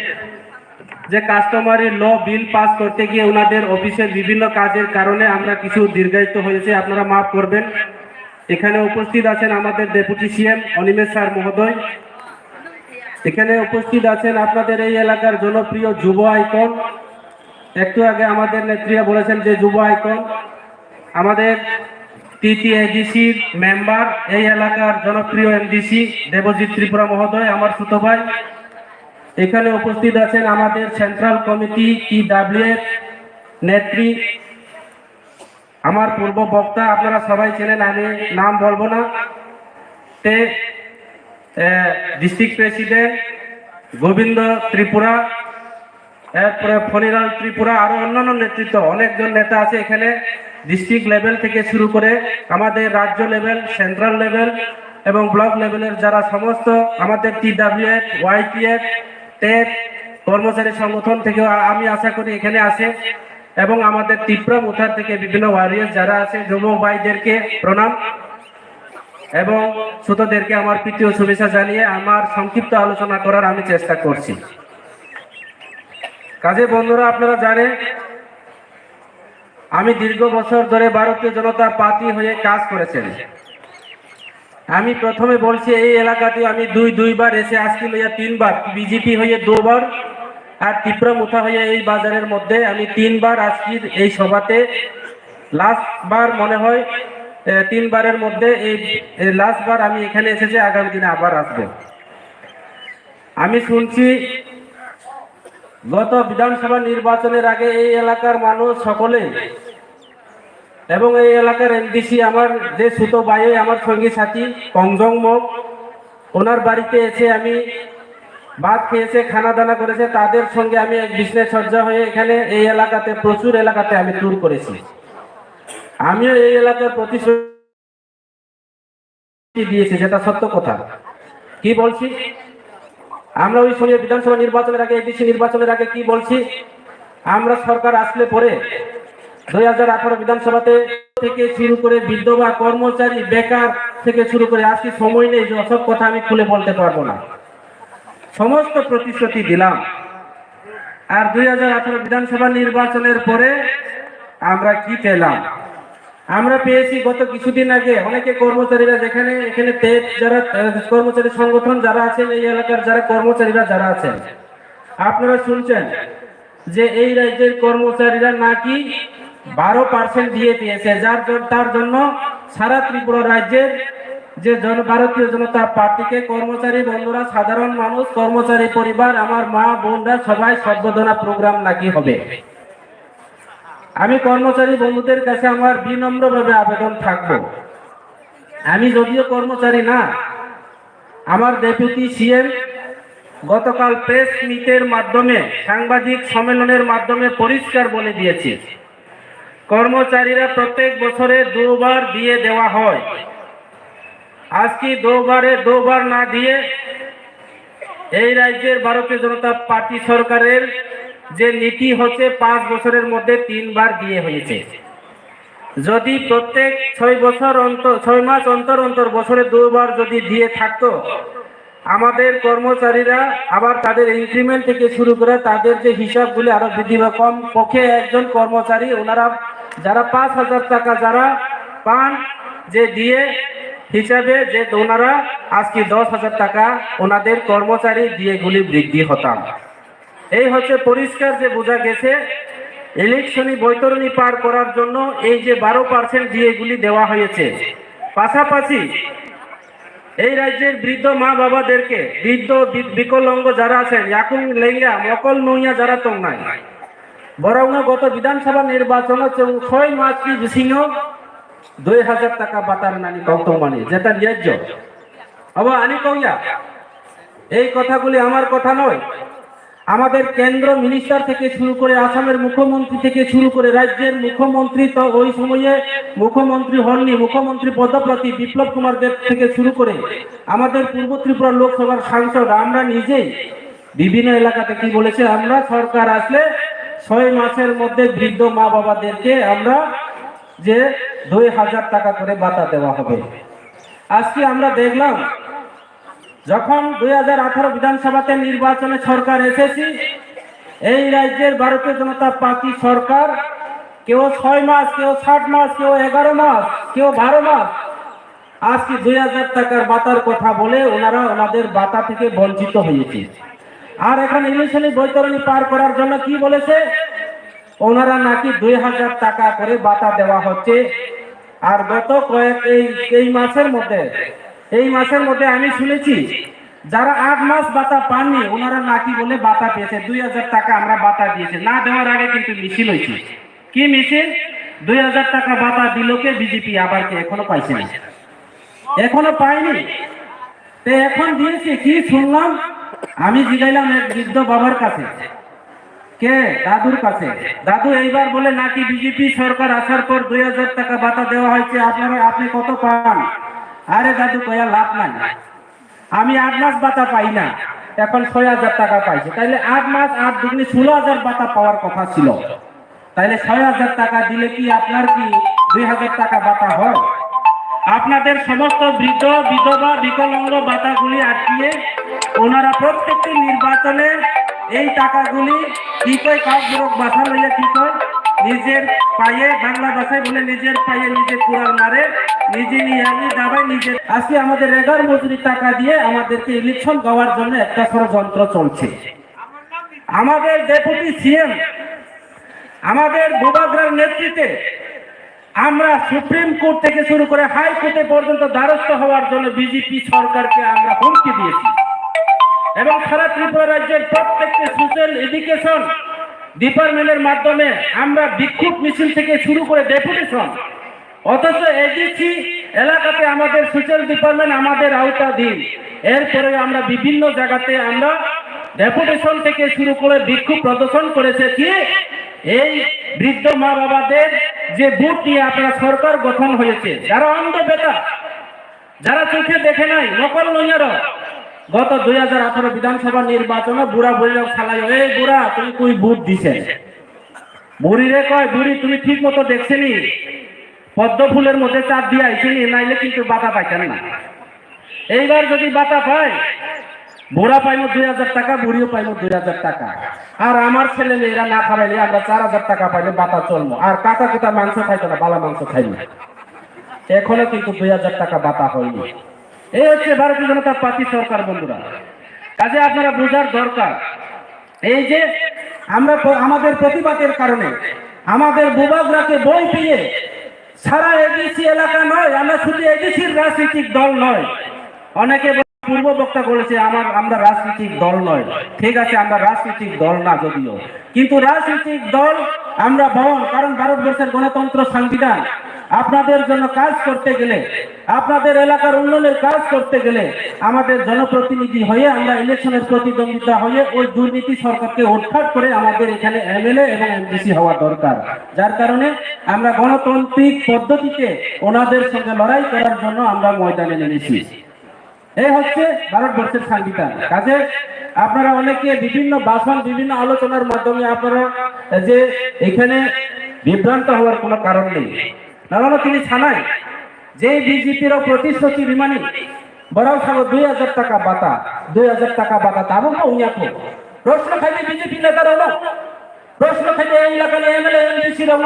যে কাস্টমারি ল বিল পাস করতে গিয়ে ওনাদের অফিসের বিভিন্ন কাজের কারণে আমরা কিছু দীর্ঘায়িত হয়েছে, আপনারা মাফ করবেন। এখানে উপস্থিত আছেন আমাদের ডেপুটি সিএম অনিমেষ স্যার মহোদয়। এখানে উপস্থিত আছেন আপনাদের এই এলাকার জনপ্রিয় যুব আইকন। একটু আগে আমাদের নেত্রীরা বলেছেন যে যুব আইকন, আমাদের টিটিএডিসির মেম্বার, এই এলাকার জনপ্রিয় এমডিসি দেবজিৎ ত্রিপুরা মহোদয়, আমার ছোট ভাই। এখানে উপস্থিত আছেন আমাদের সেন্ট্রাল কমিটি, টিডাব্লিউএফ নেত্রী, আমার পূর্ব বক্তা, আপনারা সবাই চেনেন, আমি নাম বলবো না। তে ডিস্ট্রিক্ট প্রেসিডেন্ট গোবিন্দ ত্রিপুরা, এরপরে ফণিলাল ত্রিপুরা, আরো অন্যান্য নেতৃত্ব, অনেকজন নেতা আছে এখানে। ডিস্ট্রিক্ট লেভেল থেকে শুরু করে আমাদের রাজ্য লেভেল, সেন্ট্রাল লেভেল এবং ব্লক লেভেলের যারা সমস্ত আমাদের টিডাব্লিউএফ, ওয়াইটিএফ, টেট কর্মচারী সংগঠন থেকে আ-, আমি আশা করি এখানে আছে, এবং আমাদের তিপ্রা মুথার থেকে বিভিন্ন ওয়ারিয়র্স যারা আছে, যুবক ভাইদেরকে প্রণাম এবং ছোটদেরকে আমার প্রীতি ও শুভেচ্ছা জানিয়ে আমার সংক্ষিপ্ত আলোচনা করার আমি চেষ্টা করছি। কাজে বন্ধুরা, আপনারা জানেন, আমি দীর্ঘ বছর ধরে ভারতীয় জনতা পার্টি হয়ে কাজ করেছেন। আমি প্রথমে বলছি, এই এলাকাতে আমি দুই দুইবার এসে, আজকে লইয়া তিনবার, বিজেপি হয়ে দুবার আর তিপ্রা মুথা হয়ে এই বাজারের মধ্যে আমি তিনবার আজকের এই সভাতে, লাস্ট বার মনে হয়, এ, তিনবারের মধ্যে এই, এই লাস্ট বার আমি এখানে এসেছি, আগামী দিনে আবার আসবো। আমি শুনছি গত বিধানসভা নির্বাচনের আগে এই এলাকার মানুষ সকলে এবং এই এলাকার এমডিসি, আমার যে ছোট ভাই, আমার সঙ্গী সাথী কংজং মগ, ওনার বাড়িতে এসে আমি ভাত খেয়েছে, খানা দানা করেছে, তাদের সঙ্গে আমি এক বিছনায় শয্যা হয়ে এখানে এই এলাকাতে, প্রচুর এলাকাতে আমি ট্যুর করেছি। আমিও এই এলাকার প্রতিশ্রুতি দিয়েছি, যেটা সত্য কথা। কি বলছি? আমরা ওই সময় বিধানসভা নির্বাচনের আগে, এডিসি নির্বাচনের আগে কি বলছি? আমরা সরকার আসলে পরে দুই হাজার আঠারো বিধানসভাতে থেকে শুরু করে বিধবা, কর্মচারী, বেকার থেকে শুরু করে, আজকে সময় নেই যে সব কথা আমি খুলে বলতে পারবো না। সমস্ত প্রতিশ্রুতি দিলাম। আর দুই হাজার আঠারো বিধানসভা নির্বাচনের পরে আমরা কি পেলাম? আমরা পেয়েছি গত কিছুদিন আগে অনেকে কর্মচারীরা যেখানে এখানে তে-, যারা, আহ, কর্মচারী সংগঠন যারা আছেন, এই এলাকার যারা কর্মচারীরা যারা আছেন, আপনারা শুনছেন যে এই রাজ্যের কর্মচারীরা নাকি বারো পার্সেন্ট দিয়ে দিয়েছে, যার জন-, তার জন্য সারা ত্রিপুরা রাজ্যের যে জন-, ভারতীয় জনতা পার্টিকে কর্মচারী বন্ধুরা, সাধারণ মানুষ, কর্মচারী পরিবার, আমার মা বোনরা সবাই সম্বর্ধনা প্রোগ্রাম নাকি হবে। আমি কর্মচারী বন্ধুদের কাছে আমার বিনম্রভাবে আবেদন থাকবো, আমি যদিও কর্মচারী না, আমার ডেপুটি সিএম গতকাল প্রেস মিটের মাধ্যমে, সাংবাদিক সম্মেলনের মাধ্যমে পরিষ্কার বলে দিয়েছে, কর্মচারীরা প্রত্যেক বছরে দুবার দিয়ে দেওয়া হয়। আজকে দুবারে, দুবার না দিয়ে এই রাজ্যের ভারতীয় জনতা পার্টি সরকারের যে নীতি হচ্ছে, পাঁচ বছরের মধ্যে তিনবার দিয়ে হয়েছে। যদি প্রত্যেক ছয় বছর অন্তর, ছয় মাস অন্তর অন্তর বছরে দুবার যদি দিয়ে থাকতো, আমাদের কর্মচারীরা আবার তাদের ইনক্রিমেন্ট থেকে শুরু করে তাদের যে হিসাবগুলি আরো বৃদ্ধি বা কম পক্ষে একজন কর্মচারী ওনারা যারা পাঁচ হাজার টাকা যারা পান, যে ডিএ হিসাবে, যে ওনারা আজকে দশ হাজার টাকা ওনাদের কর্মচারী ডিএগুলি বৃদ্ধি হতাম। এই হচ্ছে পরিষ্কার যে বোঝা গেছে, ইলেকশনি বৈতরণী পার করার জন্য এই যে বারো পার্সেন্ট ডিএগুলি দেওয়া হয়েছে। পাশাপাশি এই রাজ্যের বৃদ্ধ মা বাবাদেরকে, বৃদ্ধ বি-, বিকলাঙ্গ যারা আছেন, yakung lengya mokol nungya যারা tongnai, borokno গত বিধানসভা নির্বাচনে chwng ছয় মাসni bisingo দুই হাজার টাকা ভাতা rwnani kok tongmani, যেটা ন্যায্য। Abo ani kok ya, এই কথাগুলি আমার কথা নয়। আমাদের কেন্দ্র মিনিস্টার থেকে শুরু করে, আসামের মুখ্যমন্ত্রী থেকে শুরু করে, রাজ্যের মুখ্যমন্ত্রী, তো ওই সময়ে মুখ্যমন্ত্রী হননি, মুখ্যমন্ত্রী পদপ্রার্থী বিপ্লব কুমার দেব থেকে শুরু করে আমাদের পূর্ব ত্রিপুরা লোকসভার সাংসদ, আমরা নিজেই বিভিন্ন এলাকাতে কি বলেছে, আমরা সরকার আসলে ছয় মাসের মধ্যে বৃদ্ধ মা বাবাদেরকে আমরা যে দুই হাজার টাকা করে ভাতা দেওয়া হবে। আজকে আমরা দেখলাম, যখন দুই হাজার আঠারো বিধানসভাতে নির্বাচনে সরকার এসেছি, এই রাজ্যের ভারতীয় জনতা পার্টি সরকার কেউ ছয় মাস, কেউ সাত মাস, কেউ এগারো মাস, কেউ বারো মাস, আজকে দুই হাজার টাকার ভাতার কথা বলে ওনারা ওনাদের ভাতা থেকে বঞ্চিত হয়েছে। আর এখন ইলেকশনি বৈতরণী পার করার জন্য কি বলেছে, ওনারা নাকি দুই হাজার টাকা করে ভাতা দেওয়া হচ্ছে। আর গত কয়েক এই এই মাসের মধ্যে, এই মাসের মধ্যে আমি শুনেছি, যারা আট মাস ভাতা পাননি, ওনারা নাকি বলে ভাতা পেয়েছে, দুই হাজার টাকা আমরা ভাতা দিয়েছে। না দেওয়ার আগে কিন্তু মিছিল হয়েছে। কি মিছিল? দুই হাজার টাকা ভাতা দিল কে? বিজেপি। আবার কে? এখনো পাইছে না, এখনো পাইনি। তো এখন দিয়েছে কি শুনলাম, আমি জিগাইলাম এক বৃদ্ধ বাবার কাছে, কে? দাদুর কাছে। দাদু, এইবার বলে নাকি বিজেপি সরকার আসার পর দুই হাজার টাকা ভাতা দেওয়া হয়েছে, আপনারা, আপনি কত পান? আরে দাদু, কয়া লাভ নাই, আমি আট মাস ভাতা পাই না, এখন ছয় হাজার টাকা পাইছে, তাইলে আট মাস আট দুগুণে ষোলো হাজার ভাতা পাওয়ার কথা ছিল। তাইলে ছয় হাজার টাকা দিলে কি আপনার কি দুই হাজার টাকা ভাতা হয়? আপনাদের সমস্ত বৃদ্ধ, বিধবা, বিকলাঙ্গ ভাতাগুলি আটকিয়ে ওনারা প্রত্যেকটি নির্বাচনে এই টাকাগুলি কি কয়, কাক বুড়ো বাসা লইয়া কি কয়, নিজের পায়ে, বাংলা ভাষায় বলে নিজের পায়ে নিজে কুড়াল মারে, নিজে নিয়ে আমি দাবায় নিজে। আজকে আমাদের রেগার মজুরি টাকা দিয়ে আমাদেরকে ইলেকশন দেওয়ার জন্য একটা ষড়যন্ত্র চলছে। আমাদের ডেপুটি সিএম, আমাদের বুবাগ্রার নেতৃত্বে আমরা সুপ্রিম কোর্ট থেকে শুরু করে হাই কোর্টে পর্যন্ত দ্বারস্থ হওয়ার জন্য বিজেপি সরকারকে আমরা হুমকি দিয়েছি। এবং সারা ত্রিপুরা রাজ্যের প্রত্যেকটি সোশ্যাল এডুকেশন ডিপার্টমেন্টের মাধ্যমে আমরা বিক্ষোভ মিছিল থেকে শুরু করে ডেপুটেশন, অথচ এডিসি এলাকাতে আমাদের সোশ্যাল ডিপার্টমেন্ট আমাদের আওতাধীন। এরপরে আমরা বিভিন্ন জায়গাতে আমরা ডেপুটেশন থেকে শুরু করে বিক্ষোভ প্রদর্শন করেছে কি, এই বৃদ্ধ মা বাবাদের যে ভোট নিয়ে আপনারা সরকার গঠন হয়েছে, যারা অন্ধ বেটা, যারা চোখে দেখে নাই, নকল লইয়ারও গত দুই হাজার আঠারো বিধানসভা নির্বাচনে বুড়া বুড়িরাও সালাই, "এই বুড়া, তুমি কই ভোট দিছে?" বুড়িরে কয়, "বুড়ি, তুমি ঠিক মতো দেখছেনি? পদ্ম ফুলের মধ্যে চাপ দিয়ে আইছেনি, নাইলে কিন্তু বাতা পাইতেন না।" এইবার যদি বাতা পায়, বুড়া পাইমু দুই হাজার টাকা, বুড়িও পাইমু দুই হাজার টাকা। আর আমার ছেলে মেয়েরা না খাবাইলে আমরা চার হাজার টাকা পাইলে বাতা চলমু। আর কাটা কুটা মাংস খাইতো না, বালা মাংস খাইমু। এখনো কিন্তু দুই হাজার টাকা বাতা হয়নি। এই হচ্ছে ভারতীয় জনতা পার্টি সরকার, বন্ধুরা। কাজে আপনারা বোঝার দরকার, এই যে আমরা প-, আমাদের প্রতিবাদের কারণে আমাদের বুবাগ্রাকে বই পেয়ে সারা এডিসি এলাকা নয়, আমরা শুধু এডিসির রাজনৈতিক দল নয়। অনেকে বলে, পূর্ব বক্তা বলেছে, আমার, আমরা রাজনৈতিক দল নয়। ঠিক আছে, আমরা রাজনৈতিক দল না যদিও, কিন্তু রাজনৈতিক দল আমরা বহন, কারণ ভারতবর্ষের গণতন্ত্র, সংবিধান, আপনাদের জন্য কাজ করতে গেলে, আপনাদের এলাকার উন্নয়নের কাজ করতে গেলে আমাদের জনপ্রতিনিধি হয়ে, আমরা ইলেকশনের প্রতিদ্বন্দ্বিতা হয়ে ওই দুর্নীতি সরকারকে উৎখাত করে আমাদের এখানে এমএলএ এবং এমডিসি হওয়া দরকার। যার কারণে আমরা গণতান্ত্রিক পদ্ধতিতে ওনাদের সঙ্গে লড়াই করার জন্য আমরা ময়দানে নেমেছি। এই হচ্ছে ভারতবর্ষের সংবিধান। কাজে আপনারা অনেকে বিভিন্ন ভাষণ, বিভিন্ন আলোচনার মাধ্যমে আপনারা যে এখানে বিভ্রান্ত হওয়ার কোনো কারণ নেই। নারায়ণ তিনি ছানাই যে বিজেপির প্রতিশ্রুতি রিমানি বড় সাগর দুই হাজার টাকা বাতা, দুই হাজার টাকা বাতা দাবো তো উনিয়াকো প্রশ্ন খাইলে বিজেপি নেতারা হলো প্রশ্ন খাইলে এই এলাকার এমএলএ এমডিসি রঙ।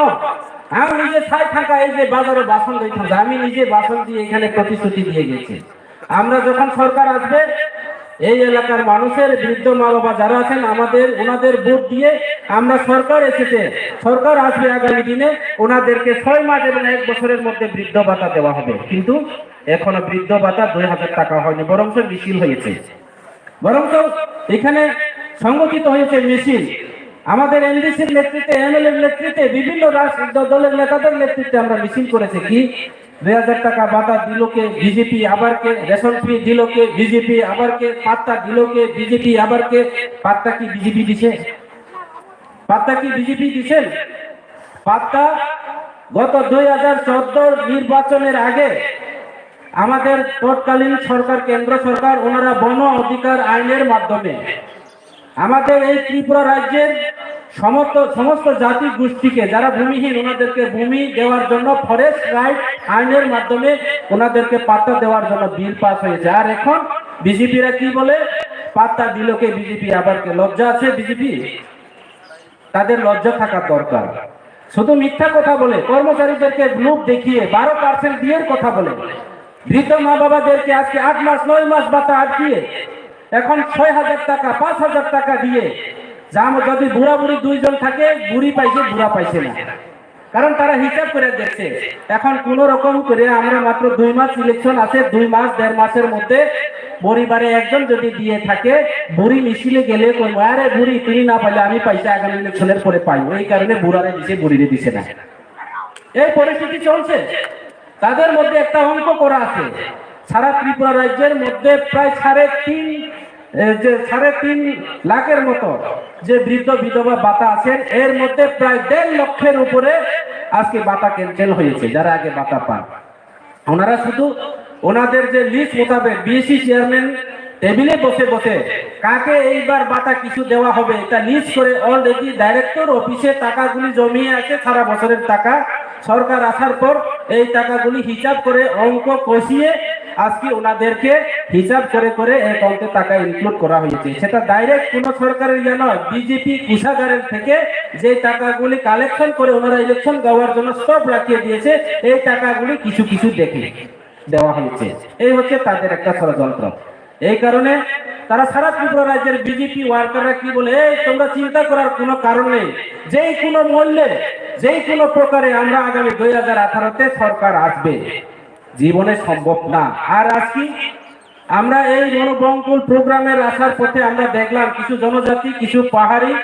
আমি নিজে সাই থাকা এই যে বাজারে বাসন দিয়ে থাকা, আমি নিজে বাসন দিয়ে এখানে প্রতিশ্রুতি দিয়ে গেছি। আমরা যখন সরকার আসবে, এই এলাকার মানুষের বৃদ্ধ মা বাবা যারা আছেন, আমাদের, ওনাদের ভোট দিয়ে আমরা সরকার এসেছে, সরকার আসবে আগামী দিনে, ওনাদেরকে ছয় মাস এবং এক বছরের মধ্যে বৃদ্ধ ভাতা দেওয়া হবে। কিন্তু এখনো বৃদ্ধ ভাতা দুই হাজার টাকা হয়নি, বরঞ্চ মিছিল হয়েছে, বরঞ্চ এখানে সংগঠিত হয়েছে মিছিল। আমাদের এমডিসির নেতৃত্বে, এমএলএর নেতৃত্বে, বিভিন্ন রাজ-, দ-, দলের নেতাদের নেতৃত্বে আমরা মিছিল করেছি। কি দুই হাজার টাকা ভাতা দিল কে বিজেপি, আবার কে রেশন ফ্রি দিল কে বিজেপি, আবার কে পাত্তা দিল কে বিজেপি, আবার কে পাত্তা কি বিজেপি দিছে? পাত্তা কি বিজেপি দিছেন? পাত্তা গত দুই হাজার চোদ্দ নির্বাচনের আগে আমাদের তৎকালীন সরকার, কেন্দ্র সরকার, ওনারা বন অধিকার আইনের মাধ্যমে আমাদের এই ত্রিপুরা রাজ্যের সমস্ত, সমস্ত জাতি গোষ্ঠীকে, যারা ভূমিহীন, ওনাদেরকে ভূমি দেওয়ার জন্য ফরেস্ট রাইট আইনের মাধ্যমে ওনাদেরকে পাত্তা দেওয়ার জন্য বিল পাস হয়েছে। আর এখন বিজেপিরা কি বলে? পাত্তা দিল কে বিজেপি, আবার কে? লজ্জা আছে বিজেপি? তাদের লজ্জা থাকার দরকার। শুধু মিথ্যা কথা বলে, কর্মচারীদেরকে লোভ দেখিয়ে বারো পার্সেন্ট বিয়ের কথা বলে, বৃদ্ধ মা বাবাদেরকে আজকে আট মাস, নয় মাস ভাতা আটকিয়ে এখন ছয় হাজার টাকা, পাঁচ হাজার টাকা দিয়ে, যা যদি বুড়া বুড়ি দুইজন থাকে, বুড়ি পাইছে, বুড়া পাইছে না। কারণ তারা হিসাব করে দেখছে, এখন কোনো রকম করে আমরা মাত্র দুই মাস ইলেকশন আছে, দুই মাস, দেড় মাসের মধ্যে পরিবারে একজন যদি দিয়ে থাকে, বুড়ি মিছিলে গেলে কই, "আরে বুড়ি, তুমি না পাইলে আমি পাইছি, আগামী ইলেকশনের পরে পাইবো।" এই কারণে বুড়ারে দিছে, বুড়িরে দিছে না। এই পরিস্থিতি চলছে। তাদের মধ্যে একটা অঙ্ক করা আছে, সারা ত্রিপুরা রাজ্যের মধ্যে প্রায় সাড়ে তিন, এ, যে সাড়ে তিন লাখের মতো যে বৃদ্ধ বিধবা ভাতা আছেন, এর মধ্যে প্রায় দেড় লক্ষের উপরে আজকে ভাতা ক্যান্সেল হয়েছে, যারা আগে ভাতা পান। ওনারা শুধু ওনাদের যে লিস্ট মোতাবেক বিএসসি চেয়ারম্যান টেবিলে বসে বসে কাকে এইবার ভাতা কিছু দেওয়া হবে, এটা লিস্ট করে অলরেডি ডাইরেক্টর অফিসে টাকাগুলি জমিয়ে আছে, সারা বছরের টাকা। সরকার আসার পর এই টাকাগুলি হিসাব করে, অঙ্ক কষিয়ে আজকে ওনাদেরকে হিসাব করে করে অ্যাকাউন্টে টাকা ইনক্লুড করা হয়েছে। সেটা ডাইরেক্ট কোনো সরকারের ইয়ে নয়, বিজেপি কোষাগারের থেকে যে টাকাগুলি কালেকশন করে ওনারা ইলেকশন গাওয়ার জন্য স্টক রাখিয়ে দিয়েছে, এই টাকাগুলি কিছু কিছু দেখে দেওয়া হয়েছে। এই হচ্ছে তাদের একটা ষড়যন্ত্র। এই কারণে তারা সারা ত্রিপুরা রাজ্যের বিজেপি ওয়ার্কাররা কি বলে, "এই তোমরা চিন্তা করার কোনো কারণ নেই, যেই কোনো মূল্যে, যেই কোনো প্রকারে আমরা আগামী দুই হাজার আঠারোতে সরকার আসবে।" জীবনে সম্ভব না। আর আজকে আমরা এই মনোবঙ্কুল প্রোগ্রামের আসার পথে আমরা দেখলাম কিছু জনজাতি, কিছু পাহাড়ি,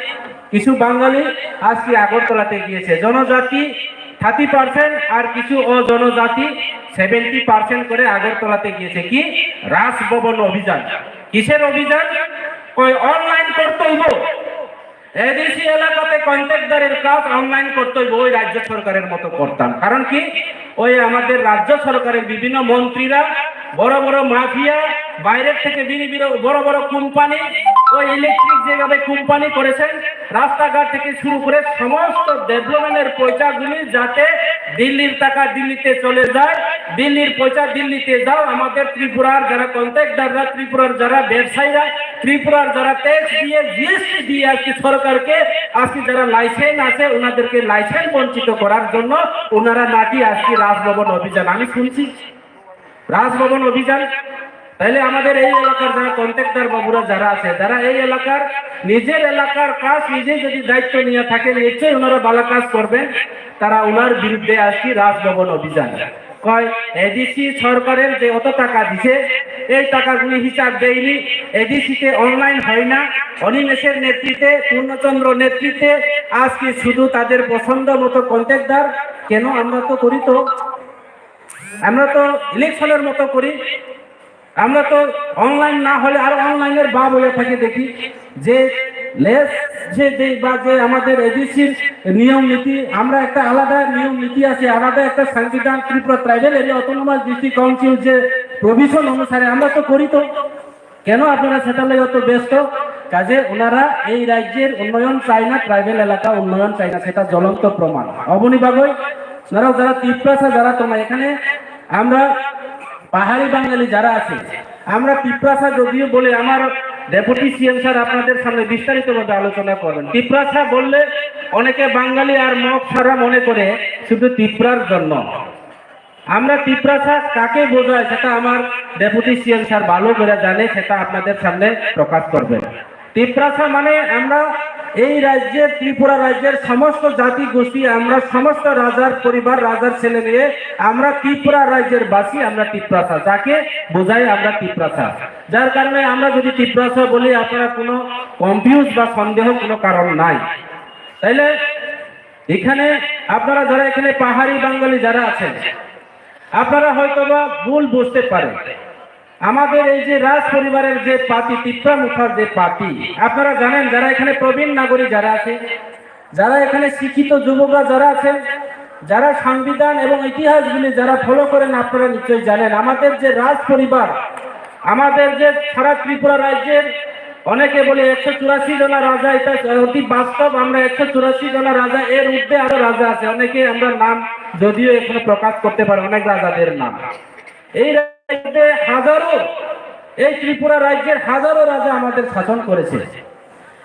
কিছু বাঙালি আজকে আগরতলাতে গিয়েছে। জনজাতি থার্টি পার্সেন্ট আর কিছু অজনজাতি সেভেন্টি পার্সেন্ট করে আগরতলাতে গিয়েছে। কি রাজভবন অভিযান? কিসের অভিযান? কই অনলাইন করতে হইব, এডিসি এলাকাতে কন্ট্রাক্টদারের কাজ অনলাইন করতে হইব, ওই রাজ্য সরকারের মতো করতাম। কারণ কি, ওই আমাদের রাজ্য সরকারের বিভিন্ন মন্ত্রীরা, বড় বড় মাফিয়া, বাইরের থেকে বিড়ি বিড়ো বড় বড় কোম্পানি, ওই ইলেকট্রিক যেভাবে কোম্পানি করেছেন, রাস্তাঘাট থেকে শুরু করে সমস্ত ডেভেলপমেন্টের পয়সাগুলি যাতে দিল্লির টাকা দিল্লিতে চলে যায়, দিল্লির পয়সা দিল্লিতে যাও। আমাদের ত্রিপুরার যারা কন্ট্রাক্টররা, ত্রিপুরার যারা ব্যবসায়ীরা, ত্রিপুরার যারা ট্যাক্স দিয়ে, জিএসটি দিয়ে আজকে সরকারকে, আজকে যারা লাইসেন্স আছে ওনাদেরকে লাইসেন্স বঞ্চিত করার জন্য ওনারা নাকি আজকে রাজভবন অভিযান। আমি শুনছি রাজভবন অভিযান। তাহলে আমাদের এই এলাকার যারা কন্ট্রাক্টর বাবুরা যারা আছে, যারা এই এলাকার নিজের এলাকার কাজ নিজেই যদি দায়িত্ব নিয়ে থাকে, নিশ্চয়ই ওনারা ভালো কাজ করবেন। তারা ওনার বিরুদ্ধে আজকে রাজভবন অভিযান। কয় এডিসি সরকারের যে অত টাকা দিছে, এই টাকাগুলি হিসাব দেয়নি, এডিসিতে অনলাইন হয় না। অনিমেষের নেতৃত্বে, পূর্ণচন্দ্র নেতৃত্বে আজকে শুধু তাদের পছন্দ মতো কন্ট্রাক্টদার। কেন? আমরা তো করি তো, আমরা তো ইলেকশনের মতো করি। আমরা তো অনলাইন না হলে আর অনলাইনের বাপ হয়ে থাকে দেখি যে লেস যে দে-, বা যে আমাদের এডিসির নিয়ম নীতি, আমরা একটা আলাদা নিয়ম নীতি আছে, আলাদা একটা সংবিধান, Tripura tribal area autonomous district council যে প্রভিশন অনুসারে আমরা তো করি তো। কেন আপনারা সেটা লই অত ব্যস্ত? কাজে ওনারা এই রাজ্যের উন্নয়ন চায় না, ট্রাইবাল এলাকা উন্নয়ন চায় না, সেটা জ্বলন্ত প্রমাণ। অবনি বাগৈ, ওনারা যারা তিপ্রাসা যারা তোমরা এখানে, আমরা পাহাড়ি বাঙালি যারা আছে, আমরা তিপ্রাসা যদিও বলে, আমার ডেপুটি সিএম স্যার আপনাদের সামনে বিস্তারিতভাবে আলোচনা করবেন। তিপ্রাসা বললে অনেকে বাঙালি আর মগ সারা মনে করে শুধু তিপ্রার জন্য। আমরা তিপ্রাসা কাকে বোঝায় সেটা আমার ডেপুটি সিএম স্যার ভালো করে জানে, সেটা আপনাদের সামনে প্রকাশ করবেন। তিপ্রাসা মানে আমরা এই রাজ্যের, ত্রিপুরা রাজ্যের সমস্ত জাতি গোষ্ঠী, আমরা সমস্ত রাজার পরিবার, রাজার ছেলে মেয়ে, আমরা ত্রিপুরা রাজ্যের বাসী, আমরা তিপ্রাসা, যাকে বোঝাই আমরা তিপ্রাসা। যার কারণে আমরা যদি তিপ্রাসা বলি, আপনারা কোনো কনফিউজ বা সন্দেহ কোনো কারণ নাই। তাইলে এখানে আপনারা যারা এখানে পাহাড়ি বাঙালি যারা আছেন, আপনারা হয়তো বা ভুল বুঝতে পারেন। আমাদের এই যে রাজ পরিবারের যে পাতি, তিপ্রা মুথার যে পাতি, আপনারা জানেন, যারা এখানে প্রবীণ নাগরিক যারা আছে, যারা এখানে শিক্ষিত যুবকরা যারা আছেন, যারা সংবিধান এবং ইতিহাসগুলি যারা ফলো করেন, আপনারা নিশ্চয়ই জানেন, আমাদের যে রাজ পরিবার, আমাদের যে সারা ত্রিপুরা রাজ্যের অনেকে বলে একশো চুরাশি জনা রাজা, এটা অতি বাস্তব। আমরা একশো চুরাশি জনা রাজা, এর ঊর্ধ্বে আরো রাজা আছে, অনেকে আমরা নাম যদিও এখনো প্রকাশ করতে পারে, অনেক রাজাদের নাম। এই রাজ্যে হাজারো, এই ত্রিপুরা রাজ্যের হাজারো রাজা আমাদের শাসন করেছে।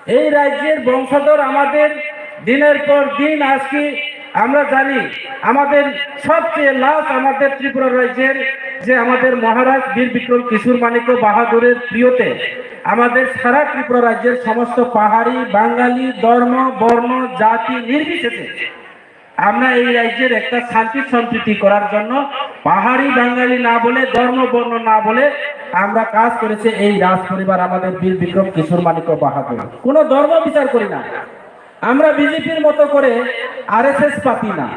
এই রাজ্যের বংশধর আমাদের দিনের পর দিন আজকে আমরা জানি, আমাদের সবচেয়ে লাস্ট আমাদের ত্রিপুরা রাজ্যের যে আমাদের মহারাজ বীর বিক্রম কিশোর মাণিক্য বাহাদুরের প্রিয়তে আমাদের সারা ত্রিপুরা রাজ্যের সমস্ত পাহাড়ি, বাঙালি, ধর্ম, বর্ণ, জাতি নির্বিশেষে আমরা এই রাজ্যের একটা শান্তি সম্প্রীতি করার জন্য পাহাড়ি বাঙালি না বলে, ধর্ম বর্ণ না বলে আমরা কাজ করেছে এই রাজ পরিবার, আমাদের বীর বিক্রম কিশোর মাণিক্য বাহাদুর। কোনো ধর্ম বিচার করি না আমরা, বিজেপির মতো করে আরএসএস পাতি না।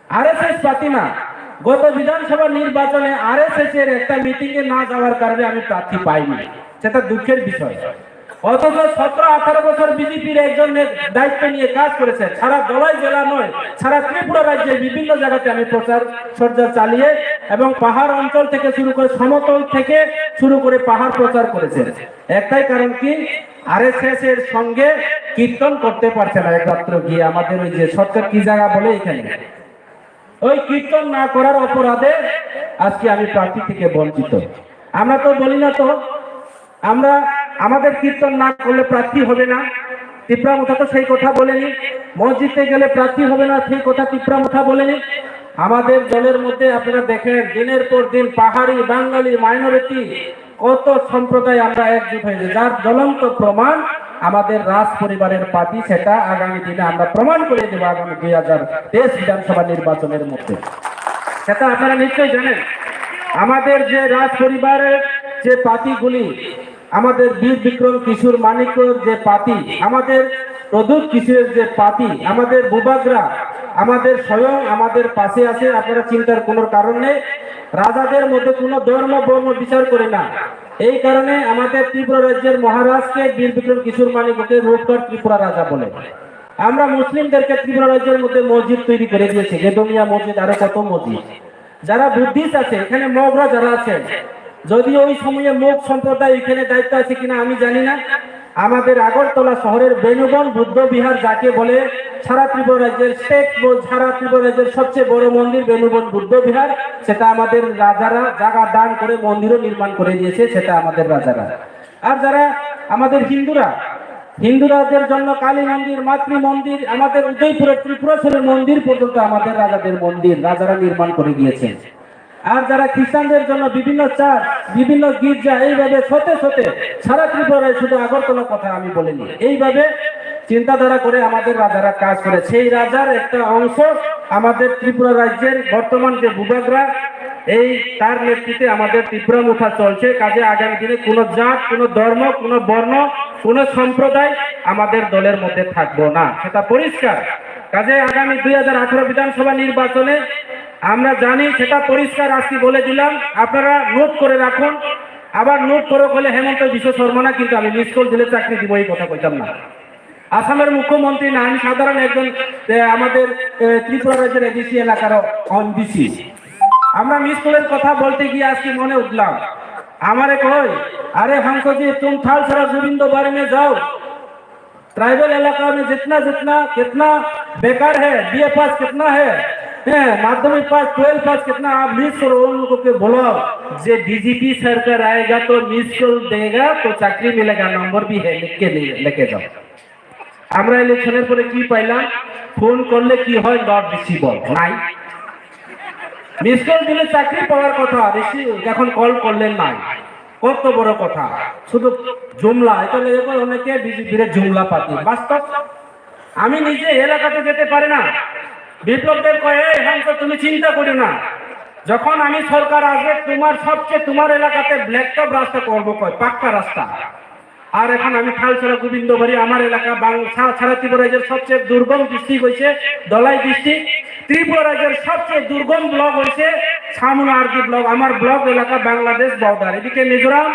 আরএসএস পাতি না। গত বিধানসভা নির্বাচনে আরএসএস এর একটা মিটিং এ না যাওয়ার কারণে আমি প্রার্থী পাইনি, সেটা দুঃখের বিষয়। অথচ সতেরো আঠারো বছর বিজেপির একজন নে- দায়িত্ব নিয়ে কাজ করেছে। সারা ধলাই জেলা নয়, সারা ত্রিপুরা রাজ্যের বিভিন্ন জায়গাতে আমি প্রচার সজ্জা চালিয়ে এবং পাহাড় অঞ্চল থেকে শুরু করে, সমতল থেকে শুরু করে পাহাড় প্রচার করেছে। একটাই কারণ কি, আরএসএস এর সঙ্গে কীর্তন করতে পারছে না, একমাত্র গিয়ে আমাদের ওই যে সরকার কি জায়গা বলে এখানে, ওই কীর্তন না করার অপরাধে আজকে আমি প্রার্থী থেকে বঞ্চিত। আমরা তো বলি না তো, আমরা, আমাদের কীর্তন না করলে প্রার্থী হবে না। তিপ্রা মুথা তো সেই কথা বলেনি, মসজিদে গেলে প্রার্থী হবে না সেই কথা তিপ্রা মুথা বলেনি। আমাদের দলের মধ্যে আপনারা দেখেন, দিনের পর দিন পাহাড়ি, বাঙালি, মাইনরিটি, কত সম্প্রদায় আমরা একজোট হয়েছে, যার জ্বলন্ত প্রমাণ আমাদের রাজ পরিবারের পাতি। সেটা আগামী দিনে আমরা প্রমাণ করে দেবো আগামী দুই হাজার তেইশ বিধানসভা নির্বাচনের মধ্যে। সেটা আপনারা নিশ্চয়ই জানেন, আমাদের যে রাজ পরিবারের যে পাতিগুলি, আমাদের বীর বিক্রম কিশোর মাণিক্যর যে পাতি, আমাদের প্রদ্যুৎ কিশোরের যে পাতি, আমাদের বুবাগ্রা, আমাদের স্বয়ং আমাদের পাশে আছে। আপনারা চিন্তার কোনো কারণ নেই। রাজাদের মধ্যে কোনো ধর্ম বর্ণ বিচার করে না। এই কারণে আমাদের ত্রিপুরা রাজ্যের মহারাজকে বীর বিক্রম কিশোর মাণিক্যকে রূপকার ত্রিপুরা রাজা বলে। আমরা মুসলিমদেরকে ত্রিপুরা রাজ্যের মধ্যে মসজিদ তৈরি করে দিয়েছে, গেদমিয়া মসজিদ, আরো কত মসজিদ। যারা বুদ্ধিস্ট আছে, এখানে মগরা যারা আছে, যদিও ওই সময়ে মগ সম্প্রদায় এখানে দায়িত্ব আছে কিনা আমি জানি না। আমাদের আগরতলা শহরের বেণুবন বুদ্ধ বিহার যাকে বলে, সারা ত্রিপুরা রাজ্যের স্টেট, সারা ত্রিপুরা রাজ্যের সবচেয়ে বড় মন্দির বেণুবন বুদ্ধ বিহার, সেটা আমাদের রাজারা জায়গা দান করে মন্দিরও নির্মাণ করে দিয়েছে, সেটা আমাদের রাজারা। আর যারা আমাদের হিন্দুরা, হিন্দুরাদের জন্য কালী মন্দির, মাতৃ মন্দির, আমাদের উদয়পুরের ত্রিপুরেশ্বরের মন্দির পর্যন্ত আমাদের রাজাদের মন্দির, রাজারা নির্মাণ করে গিয়েছেন। আর যারা খ্রিস্টানদের জন্য বিভিন্ন চার্চ, বিভিন্ন গির্জা, এইভাবে শতে শতে, সারা ত্রিপুরায়, শুধু আগরতলার কথা আমি বলিনি, এইভাবে চিন্তাধারা করে আমাদের রাজারা কাজ করে। সেই রাজার একটা অংশ আমাদের ত্রিপুরা রাজ্যের বর্তমান যে বুবাগ্রা, এই তার নেতৃত্বে আমাদের তিপ্রা মুথা চলছে। কাজে আগামী দিনে কোনো জাত, কোনো ধর্ম, কোনো বর্ণ, কোনো সম্প্রদায় আমাদের দলের মধ্যে থাকবো না, সেটা পরিষ্কার। কাজে আগামী দুই হাজার আঠারো বিধানসভা নির্বাচনে আমরা জানি, সেটা পরিষ্কার আজকে বলে দিলাম, আপনারা নোট করে রাখুন। আবার নোট করে হলে হেমন্ত বিশ্ব শর্মা না, কিন্তু আমি মিস কল দিলে চাকরি দিব, এই কথা কইতাম না। আসামের মুখ্যমন্ত্রী না, আমি সাধারণ একজন, এ, আমাদের, এ, ত্রিপুরা রাজ্যের এডিসি এলাকার এমডিসি। আমরা মিস কলের কথা বলতে গিয়ে আজকে মনে উঠলাম, আমারে কই, "अरे हंस जी, तुम थाल सारा गोविंद बारे में जाओ, ट्राइबल इलाका में जितना जितना कितना बेकार है, बीए पास कितना है, हैं, माध्यमिक पास, ट्वेल्व पास कितना, आप लिस्ट करो, उन लोगों को बुलाओ। जे बीजेपी सरकार आएगा तो मिस कॉल देगा तो चाकरी मिलेगा, नंबर भी है, लिख के ले, लेके जाओ।" আমরা ইলেকশনের পরে কি পাইলাম? ফোন করলে কি হয়? নট রিসিভেবল নাই। মিস কল দিলে চাকরি পাওয়ার কথা, রিসিভ, এখন কল করলেন নাই। কত বড় কথা, শুধু জুমলা। এটা লেগে করে অনেকে বিজেপির জুমলা পাতি। বাস্তব, আমি নিজে এলাকাতে যেতে পারি না। বিপ্লব দেব কয়, "এই হ্যাঁ, তো তুমি চিন্তা করিও না, যখন আমি সরকার আসবে, তোমার সবচেয়ে, তোমার এলাকাতে ব্ল্যাক টপ রাস্তা করবো, কয় পাক্কা রাস্তা।" আর এখন আমি থালছড়া গোবিন্দবাড়ি, আমার এলাকা বাং-, সা-, সারা ত্রিপুরা রাজ্যের সবচেয়ে দুর্গম ডিস্ট্রিক্ট হয়েছে ধলাই ডিস্ট্রিক্ট। ত্রিপুরা রাজ্যের সবচেয়ে দুর্গম ব্লক হয়েছে সামনাহারদি ব্লক। আমার ব্লক এলাকা বাংলাদেশ বর্ডার, এদিকে মিজোরাম,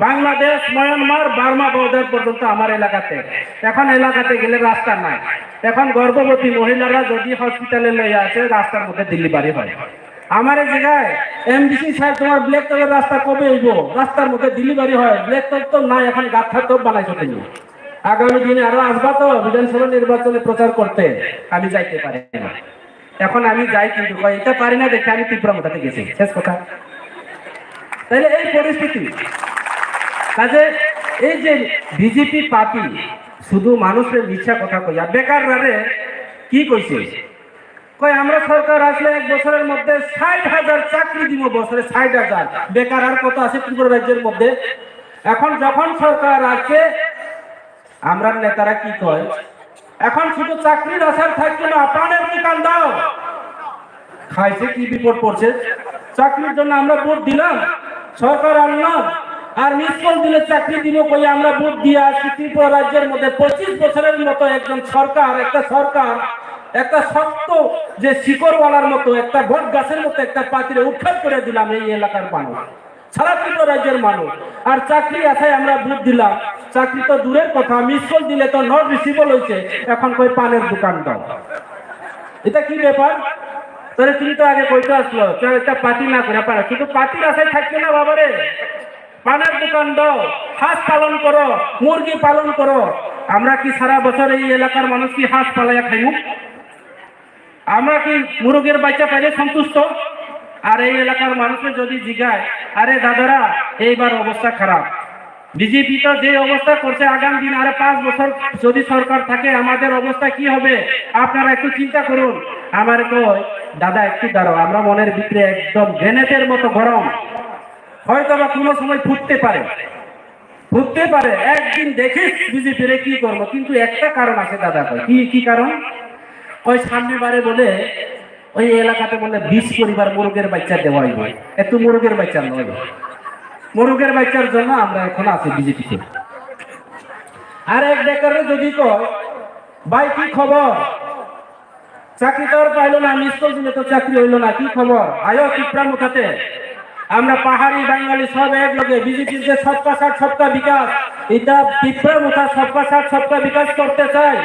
বাংলাদেশ, মায়ানমার, বার্মা বর্ডার পর্যন্ত আমার এলাকাতে। এখন এলাকাতে গেলে রাস্তা নাই। এখন গর্ভবতী মহিলারা যদি হসপিটালে লইয়া আছে, রাস্তার মধ্যে ডেলিভারি হয়। আমার এই জায়গায় এমডিসি স্যার, তোমার ব্ল্যাক টপের রাস্তা কবে হইব? রাস্তার মধ্যে ডেলিভারি হয়, ব্ল্যাক টপ তো নাই, এখন গাঁথা টপ বানাইছো তুমি। আগামী দিনে আরো আসবা তো বিধানসভা নির্বাচনে প্রচার করতে, আমি যাইতে পারি না। এখন আমি যাই কিন্তু কয়, এটা পারি না দেখে আমি ত্রিপুরা মোথাতে গেছি, শেষ কথা। তাহলে এই পরিস্থিতি, কাজে এই যে বিজেপি পার্টি শুধু মানুষের মিথ্যা কথা কইয়া বেকাররা রে কি কইছে? কয়, আমরা সরকার আসলে এক বছরের মধ্যে ষাট হাজার চাকরি দিব, বছরে ষাট হাজার। বেকার আর কত আছে ত্রিপুরা রাজ্যের মধ্যে? এখন যখন সরকার আছে, আমরা নেতারা কি কয়, এখন শুধু চাকরির আশায় থাকবে না, পানের দোকান দাও। খাইছে কি বিপদ পড়ছে? চাকরির জন্য আমরা ভোট দিলাম, সরকার আনলাম, আর মিস কল দিলে চাকরি দিব কই? আমরা ভোট দিয়ে আজকে ত্রিপুরা রাজ্যের মধ্যে পঁচিশ বছরের মতো একজন সরকার, একটা সরকার, একটা শক্ত যে শিকড়ওয়ালার মতো, একটা বট গাছের মতো একটা পাতিরে উৎখাত করে দিলাম এই এলাকার মানুষ, সারা ত্রিপুরা রাজ্যের মানুষ। আর চাকরি আশায় আমরা ভোট দিলাম, চাকরি তো দূরের কথা, মিস কল দিলে তো নট রিসিভেবল হয়েছে, এখন কই পানের দোকান দাও। এটা কি ব্যাপার? তাহলে তুমি তো আগে কইতে আসলো, তো একটা পার্টি না করে পারা, শুধু পার্টির আশায় থাকবে না বাবারে। পানের দোকান দাও, হাঁস পালন করো, মুরগি পালন করো। আমরা কি সারা বছর এই এলাকার মানুষ কি হাঁস পালাইয়া খাইমু? আমরা কি মুরগের বাচ্চা পাইলে সন্তুষ্ট? আর এই এলাকার মানুষকে যদি জিগায়, আরে দাদারা, এইবার অবস্থা খারাপ, বিজেপি তো যে অবস্থা করছে, আগামী দিন আরো পাঁচ বছর যদি সরকার থাকে, আমাদের অবস্থা কি হবে? আপনারা একটু চিন্তা করুন। আমার কয়, দাদা, একটু দাঁড়াও, আমরা মনের ভিতরে একদম গ্রেনেডের মতো গরম, হয়তো বা কোনো সময় ফুটতে পারে, ফুটতে পারে। একদিন দেখিস বিজেপির কি করবো, কিন্তু একটা কারণ আছে দাদা। কয়, কি, কি কারণ? কয়, সামনে বারে বলে ওই এলাকাতে বলে বিশ পরিবার মোরগের বাচ্চা দেওয়া হইব, একটু মোরগের বাচ্চা নয়, মোরগের বাচ্চার জন্য আমরা এখন আছি বিজেপিতে। আর এক বেকারে যদি কয়, ভাই কি খবর, চাকরি তো আর পাইলো না, মিস কল দিলে তো চাকরি হইলো না, কি খবর? আয়ো ত্রিপুরা মুঠাতে আমরা পাহাড়ি বাঙালি সব এক লগে বিজেপির যে সবকা সাথ সবকা বিকাশ, এটা ত্রিপুরা মুঠা সবকা সাথ সবকা বিকাশ করতে চাই।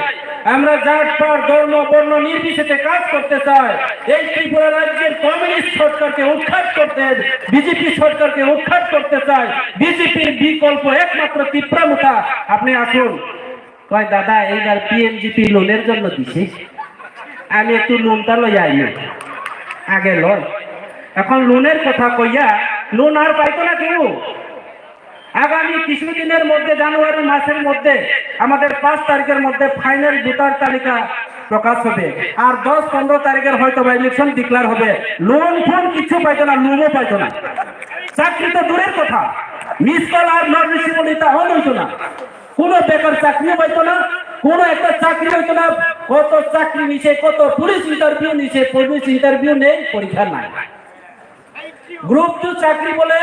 আমরা জাত পাত ধর্ম বর্ণ নির্বিশেষে কাজ করতে চাই। এই ত্রিপুরা রাজ্যের কমিউনিস্ট সরকারকে উৎখাত করতে, বিজেপি সরকারকে উৎখাত করতে চাই। বিজেপির বিকল্প একমাত্র ত্রিপুরা মুঠা। আপনি আসুন। কয়, দাদা, এইবার পিএমজিপি লোনের জন্য দিছে, আমি একটু লোনটা লই আইনি, আগে লন। এখন লোনের কথা কইয়া লোন আর পাইতো না কেউ। আগামী কিছুদিনের মধ্যে, জানুয়ারি মাসের মধ্যে আমাদের পাঁচ তারিখের মধ্যে ফাইনাল ভোটার তালিকা প্রকাশ হবে। আর দশ পনেরো তারিখের হয়তো বা ইলেকশন ডিক্লেয়ার হবে। লোন ফোন কিছু পাইতো না, লোনও পাইতো না। চাকরি তো দূরের কথা, miss call are not receivable এটা অন হইতো না। কোনো বেকার চাকরিও পাইতো না, কোনো একটা চাকরি হইতো না। কত চাকরি নিছে, কত পুলিশ ইন্টারভিউ নিছে, পুলিশ ইন্টারভিউ নেই, পরীক্ষা নাই। গ্রুপ টু চাকরি বলে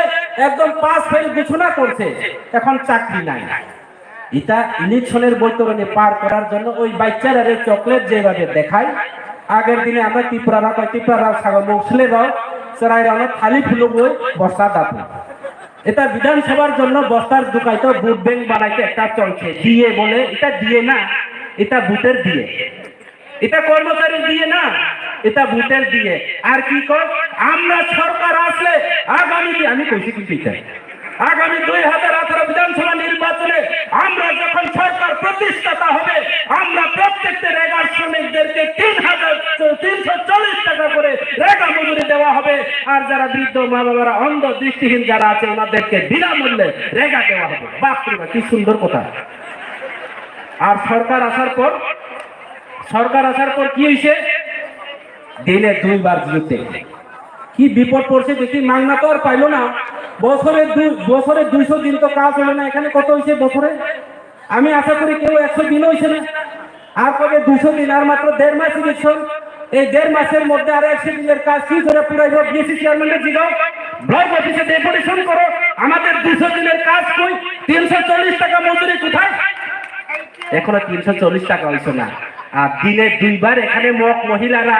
একদম পাস ফেল ঘোষণা করছে, এখন চাকরি নাই। এটা ইলেকশনের বৈতরণী পার করার জন্য ওই বাচ্চারা চকলেট যেভাবে দেখায়, আগের দিনে আমরা ত্রিপুরারা কয়, ত্রিপুরারা ছাগল মুসলেরাও চড়াইরাও থালি ফুলো বই বস্তা দাপু। এটা বিধানসভার জন্য বস্তার দোকাইতো ভোট ব্যাংক বানাইতে একটা চলছে, দিয়ে বলে, এটা দিয়ে না, এটা ভোটের দিয়ে। এটা কর্মচারীর দিয়ে না, এটা ভোটের দিয়ে। আর কি কর, আমরা সরকার আসলে আগামী দি-, আমি কইছি কিন্তু এটা, আগামী দুই হাজার আঠারো বিধানসভা নির্বাচনে আমরা যখন সরকার প্রতিষ্ঠাতা হবে, আমরা প্রত্যেকটা রেগার শ্রমিকদেরকে তিন হাজার, তিনশো চল্লিশ টাকা করে রেগা মজুরি দেওয়া হবে। আর যারা বৃদ্ধ মা বাবারা, অন্ধ দৃষ্টিহীন যারা আছে, ওনাদেরকে বিনামূল্যে রেগা দেওয়া হবে। বাপ রে বাপ, কি সুন্দর কথা। আর সরকার আসার পর, সরকার আসার পর কি হইছে? দিনে দুইবার বিদ্যুৎ দেখি। কি বিপদ পড়ছে দেখি, মাংনা তো আর পাইলো না। বছরে দুই, বছরে দুইশো দিন তো কাজ হলো না। এখানে কত হইছে বছরে? আমি আশা করি কেউ একশো দিন হইছে না। আর কবে দুইশো দিন? আর মাত্র দেড় মাস ইলেকশন। এই দেড় মাসের মধ্যে আরো একশো দিনের কাজ কি করে পুরাইবো? ডিসি চেয়ারম্যানকে জিগাও, ব্লক অফিসে ডেপুটেশন করো, আমাদের দুশো দিনের কাজ কই, তিনশো চল্লিশ টাকা মজুরি কোথায়? এখনো তিনশো চল্লিশ টাকা হইছে না। আর দিনে দুইবার এখানে মগ মহিলারা,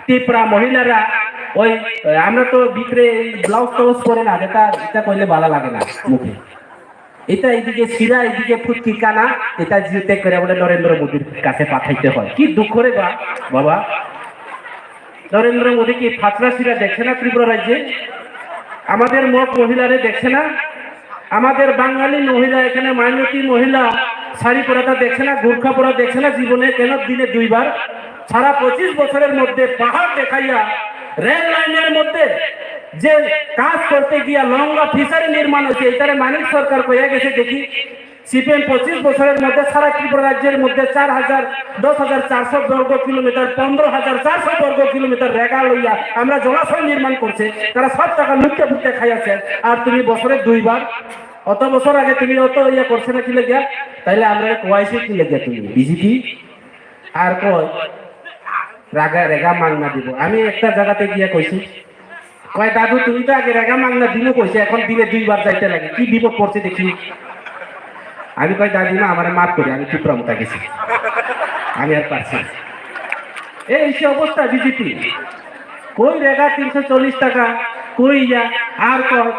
তিপ্রা মহিলারা, ওই, আমরা তো ভিতরে এই ব্লাউজ টাউজ পরে না, যেটা, এটা করলে ভালো লাগে না মুখে। এটা এদিকে শিরা, এদিকে ফুটকি কানা, এটা জিওতে করে বলে নরেন্দ্র মোদীর কাছে পাঠাইতে হয়। কি দুঃখ রে বা-, বাবা। নরেন্দ্র মোদী কি ফাতরা শিরা দেখছে না ত্রিপুরা রাজ্যে? আমাদের মগ মহিলারে দেখছে না? আমাদের বাঙালি মহিলা, এখানে মাইনরিটি মহিলা শাড়ি পরাটা দেখছে না, গুর্খা পরা দেখছে না জীবনে? কেন দিনে দুইবার? সারা পঁচিশ বছরের মধ্যে পাহাড় দেখাইয়া রেল লাইনের মধ্যে যে কাজ করতে গিয়া লঙ্গা ফিশারি নির্মাণ হয়েছে, এটারে মানিক সরকার কইয়া গেছে দেখি। সিপিএম পঁচিশ বছরের মধ্যে সারা ত্রিপুরা রাজ্যের মধ্যে চার হাজার, দশ হাজার চারশো বর্গ কিলোমিটার, পনেরো হাজার চারশো বর্গ কিলোমিটার রেগা লইয়া আমরা জলাশয় নির্মাণ করছে, তারা সব টাকা লুটতে ফুটতে খাইয়াছে। আর তুমি বছরে দুইবার, অত বছর আগে তুমি অত ইয়ে করছে না কি লেগিয়া? তাইলে আমরা কোয়াইছে কি লেগিয়া তুমি বিজেপি? আর কয় রাগা রেগা মাংনা দিব। আমি একটা জায়গাতে গিয়ে কইছি, কয়, "দাদু, তুমি তো আগে রেগা মাংনা দিমু কইছে, এখন দিনে দুইবার যাইতে লাগে, কি বিপদ পড়ছে দেখি।" আমি কই, "দাদিমা, আমারে মাফ করি, আমি টিপরা মুতা গেছি, আমি আর পারছি না।" এই সে অবস্থা বিজেপি। কই রেগা তিনশো চল্লিশ টাকা, কই ইয়া, আর কয়,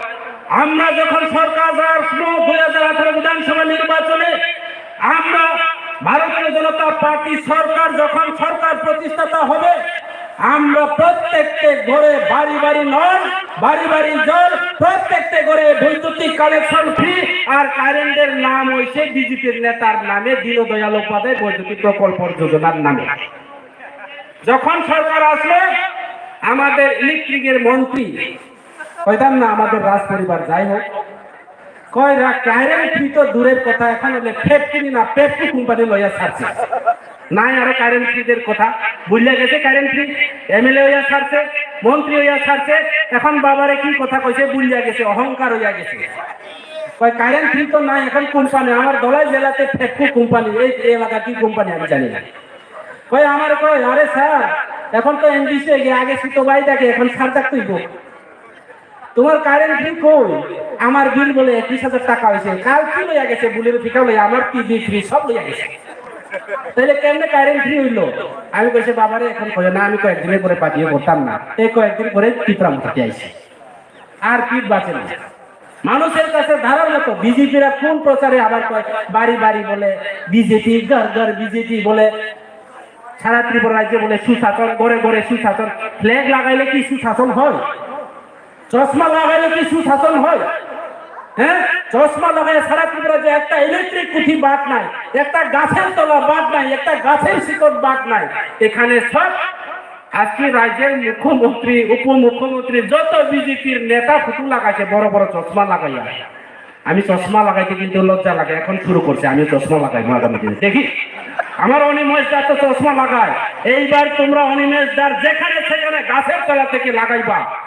আমরা যখন সরকার আসবো দুই হাজার আঠারো বিধানসভা নির্বাচনে, আমরা ভারতীয় জনতা পার্টি সরকার যখন সরকার প্রতিষ্ঠাতা হবে, আমরা প্রত্যেকটি ঘরে বাড়ি বাড়ি নল, বাড়ি বাড়ি জল, প্রত্যেকটি ঘরে বৈদ্যুতিক কানেকশন ফ্রি, আর কারেন্টের নাম হইছে বিজেপির নেতার নামে, দীনদয়াল উপাধ্যায় বৈদ্যুতিক প্রকল্প যোজনার নামে। যখন সরকার আসলো, আমাদের ইলেকট্রিকের মন্ত্রী, কইতাম না আমাদের রাজ পরিবার, যাই হোক, কয় রা-, কারেন্ট ফ্রি তো দূরের কথা, এখন হলে ফেপ কিনি না, পেপকো কোম্পানি লইয়া ছাড়ছে। নাই আরো কারেন্ট ফ্রিদের কথা, ভুলিয়া গেছে কারেন্ট ফ্রি, এমএলএ হইয়া ছাড়ছে, মন্ত্রী হইয়া ছাড়ছে, এখন বাবারে কি কথা কইছে ভুলিয়া গেছে, অহংকার হইয়া গেছে। কয় কারেন্ট ফ্রি তো নাই, এখন কোম্পানি, আমার ধলাই জেলাতে ফেপকো কোম্পানি, এই এলাকা কি কোম্পানি আমি জানি না। কয় আমার কয়, "আরে স্যার, এখন তো এমডিসি হয়ে গিয়ে আগে সুতো বাই থাকে, এখন স্যার ডাকতেই গো।" তোমার কারেন্ট বিল কই? আমার বিল বলে একুশ হাজার টাকা হয়েছে। কাল কি লইয়া গেছে? বুলের ফিকা লইয়া আমার টিভি ফ্রিজ সব লইয়া গেছে। তাহলে কেমনে কারেন্ট ফ্রি হইলো? আমি কইছে, "বাবারে, এখন কইও না, আমি কয়েকদিনের পরে পাঠিয়ে করতাম না।" এই কয়েকদিন পরে টিপরা মুঠাতে আইছে। আর কি বাঁচে না। মানুষের কাছে ধরার মতো বিজেপিরা কোন প্রচারে আবার কয়, বাড়ি বাড়ি বলে বিজেপি, ঘর ঘর বিজেপি বলে, সারা ত্রিপুরা রাজ্যে বলে সুশাসন, ঘরে ঘরে সুশাসন। ফ্ল্যাগ লাগাইলে কি সুশাসন হয়? চশমা লাগাইলে কি সুশাসন হয়? হ্যাঁ, চশমা লাগাই সারা ত্রিপুরা যে একটা ইলেকট্রিক কুঠি বাদ নাই, একটা গাছের তলা বাদ নাই, একটা গাছের শিকড় বাদ নাই। এখানে সব আজকে রাজ্যের মুখ্যমন্ত্রী, উপমুখ্যমন্ত্রী, যত বিজেপির নেতা ফুটু লাগাইছে বড় বড় চশমা লাগাইয়া। আমি চশমা লাগাইতে কিন্তু লজ্জা লাগে, এখন শুরু করছে, আমি চশমা লাগাই আগামী দিনে। দেখি, আমার অনিমেষ দা তো চশমা লাগায়। এইবার তোমরা অনিমেষ দার যেখানে সেখানে গাছের তলা থেকে লাগাইবা।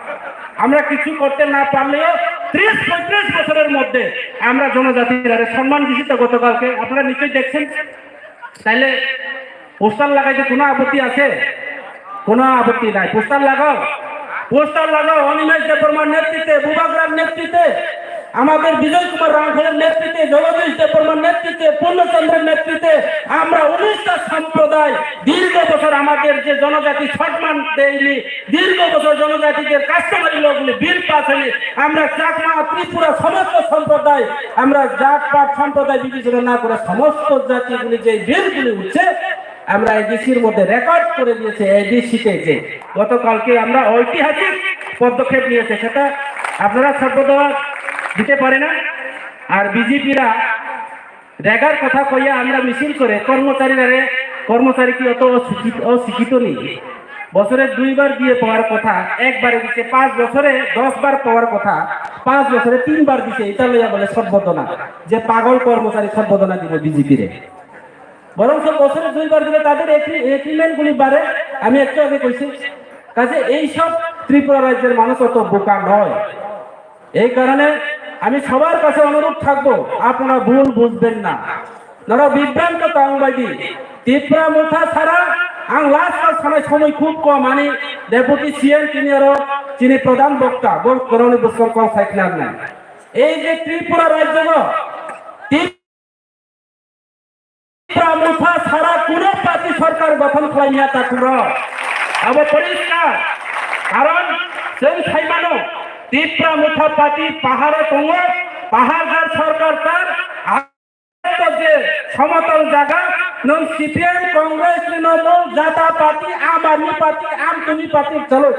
আমরা কিছু করতে না পারলেও ত্রিশ পঁয়ত্রিশ বছরের মধ্যে আমরা জনজাতির আরে সম্মান দিছি তো গতকালকে, আপনারা নিশ্চয়ই দেখছেন। তাইলে পোস্টার লাগাইতে কোনো আপত্তি আছে? কোনো আপত্তি নাই। পোস্টার লাগাও, পোস্টার লাগাও। অনিমেষ দেববর্মার নেতৃত্বে, বুবাগ্রার নেতৃত্বে, আমাদের বিজয় কুমার রাংখলের নেতৃত্বে, জগদীশ দেববর্মার নেতৃত্বে, পূর্ণচন্দ্রের নেতৃত্বে আমরা উনিশটা সম্প্রদায় দীর্ঘ বছর আমাদের যে জনজাতি সম্মান দেয়নি, দীর্ঘ বছর জনজাতিদের কাস্টমারি ল গুলি বিল পাস হয়নি। আমরা চাকমা, ত্রিপুরা, সমস্ত সম্প্রদায়, আমরা জাত পাত সম্প্রদায় বিবেচনা না করে সমস্ত জাতিগুলি যে বিলগুলি উঠছে, আমরা এডিসির মধ্যে রেকর্ড করে দিয়েছে। এডিসিতে যে গতকালকে আমরা ঐতিহাসিক পদক্ষেপ নিয়েছে, সেটা আপনারা সর্বদা দিতে পারে না। আর বিজেপিরা রেগার কথা কইয়া আমরা মিছিল করে কর্মচারীরা রে, কর্মচারী কি অত অশিক্ষিত, অশিক্ষিত নেই? বছরে দুইবার দিয়ে পাওয়ার কথা, একবারে দিচ্ছে। পাঁচ বছরে দশ বার পাওয়ার কথা, পাঁচ বছরে তিনবার দিছে। এটা লইয়া বলে সম্বর্ধনা, যে পাগল কর্মচারী সম্বর্ধনা দিব বিজেপি রে। বরং সব বছরে দুইবার দিলে তাদের এগ্রি-, এগ্রিমেন্ট গুলি বাড়ে। আমি একটু আগে কইছি, কাজে এইসব ত্রিপুরা রাজ্যের মানুষ অত বোকা নয়। এই কারণে আমি সবার কাছে অনুরোধ থাকবো, আপনারা ভুল বুঝবেন না, নরা বিভ্রান্ত তাংবাদী। তিপ্রা মুঠা ছাড়া Ang last o sanai somoi khub kom, ani deputy C M tini aro chini pradhan bokta, bo koroni bosong kok sai khna nai. Ei je Tripura rajyo no, Tipra Motha sara kuno party sorkar gothon khlai ya ta kuro. Abo poriskar, karon chwng sai mano, Tipra Motha party paharo tongo, pahar jar sorkar tar, to je somotal jaga, nwng C P M, Congress ni no mol, Jata Party, Aam Aadmi Party, Aam Aadmi Party, chalo.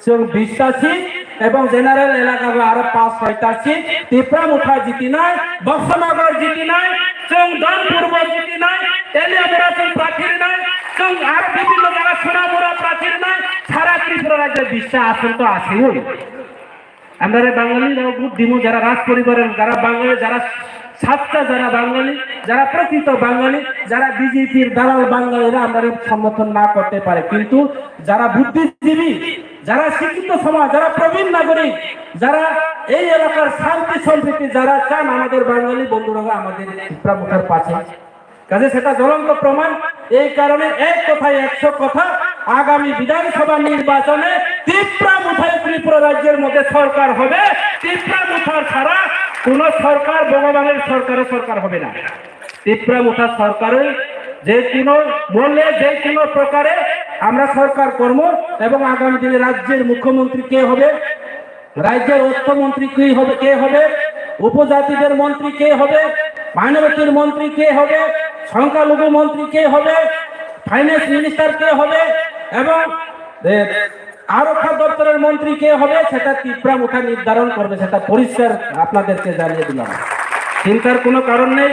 Chwng bish ta seat ebong general elaka bo aro panch choi ta seat, Tipra Motha jitinai, Boksanagar jitinai, chwng Dharmpur bo jitinai, Teliamura chwng prarthi rinai, chwng aro bibhinno jaga Sonamura prarthi rinai, sara Tripura rajyo bish ta ason to aswk. আমরা বাঙালিরাও ভোট দিব, যারা রাজ পরিবারের, যারা বাঙালি, যারা সাচ্চা, যারা বাঙালি, যারা প্রকৃত বাঙালি, যারা বিজেপির দালাল বাঙালিরা আমরা সমর্থন না করতে পারে, কিন্তু যারা বুদ্ধিজীবী, যারা শিক্ষিত সমাজ, যারা প্রবীণ নাগরিক, যারা এই এলাকার শান্তি সম্প্রীতি যারা চান, আমাদের বাঙালি বন্ধুরা আমাদের ত্রিপুরা মুখের পাশে কাজে সেটা জ্বলন্ত প্রমাণ। এই কারণে এক কথায় একশো কথা, আগামী বিধানসভা নির্বাচনে তিপ্রা মুথায় ত্রিপুরা রাজ্যের মধ্যে সরকার হবে। তিপ্রা মুথার ছাড়া কোনো সরকার, ভগবানের সরকারও সরকার হবে না। তিপ্রা মুথার সরকারই যে কোনো মূল্যে, যে কোনো প্রকারে আমরা সরকার করব। এবং আগামী দিনে রাজ্যের মুখ্যমন্ত্রী কে হবে, রাজ্যের অর্থমন্ত্রী কি হবে, কে হবে, উপজাতিদের মন্ত্রী কে হবে, মাইনরিটির মন্ত্রী কে হবে, সংখ্যালঘু মন্ত্রী কে হবে, ফাইন্যান্স মিনিস্টার কে হবে এবং, এ, আরক্ষা দপ্তরের মন্ত্রী কে হবে, সেটা তিপ্রা মুথা নির্ধারণ করবে, সেটা পরিষ্কার আপনাদেরকে জানিয়ে দিলাম। চিন্তার কোনো কারণ নেই।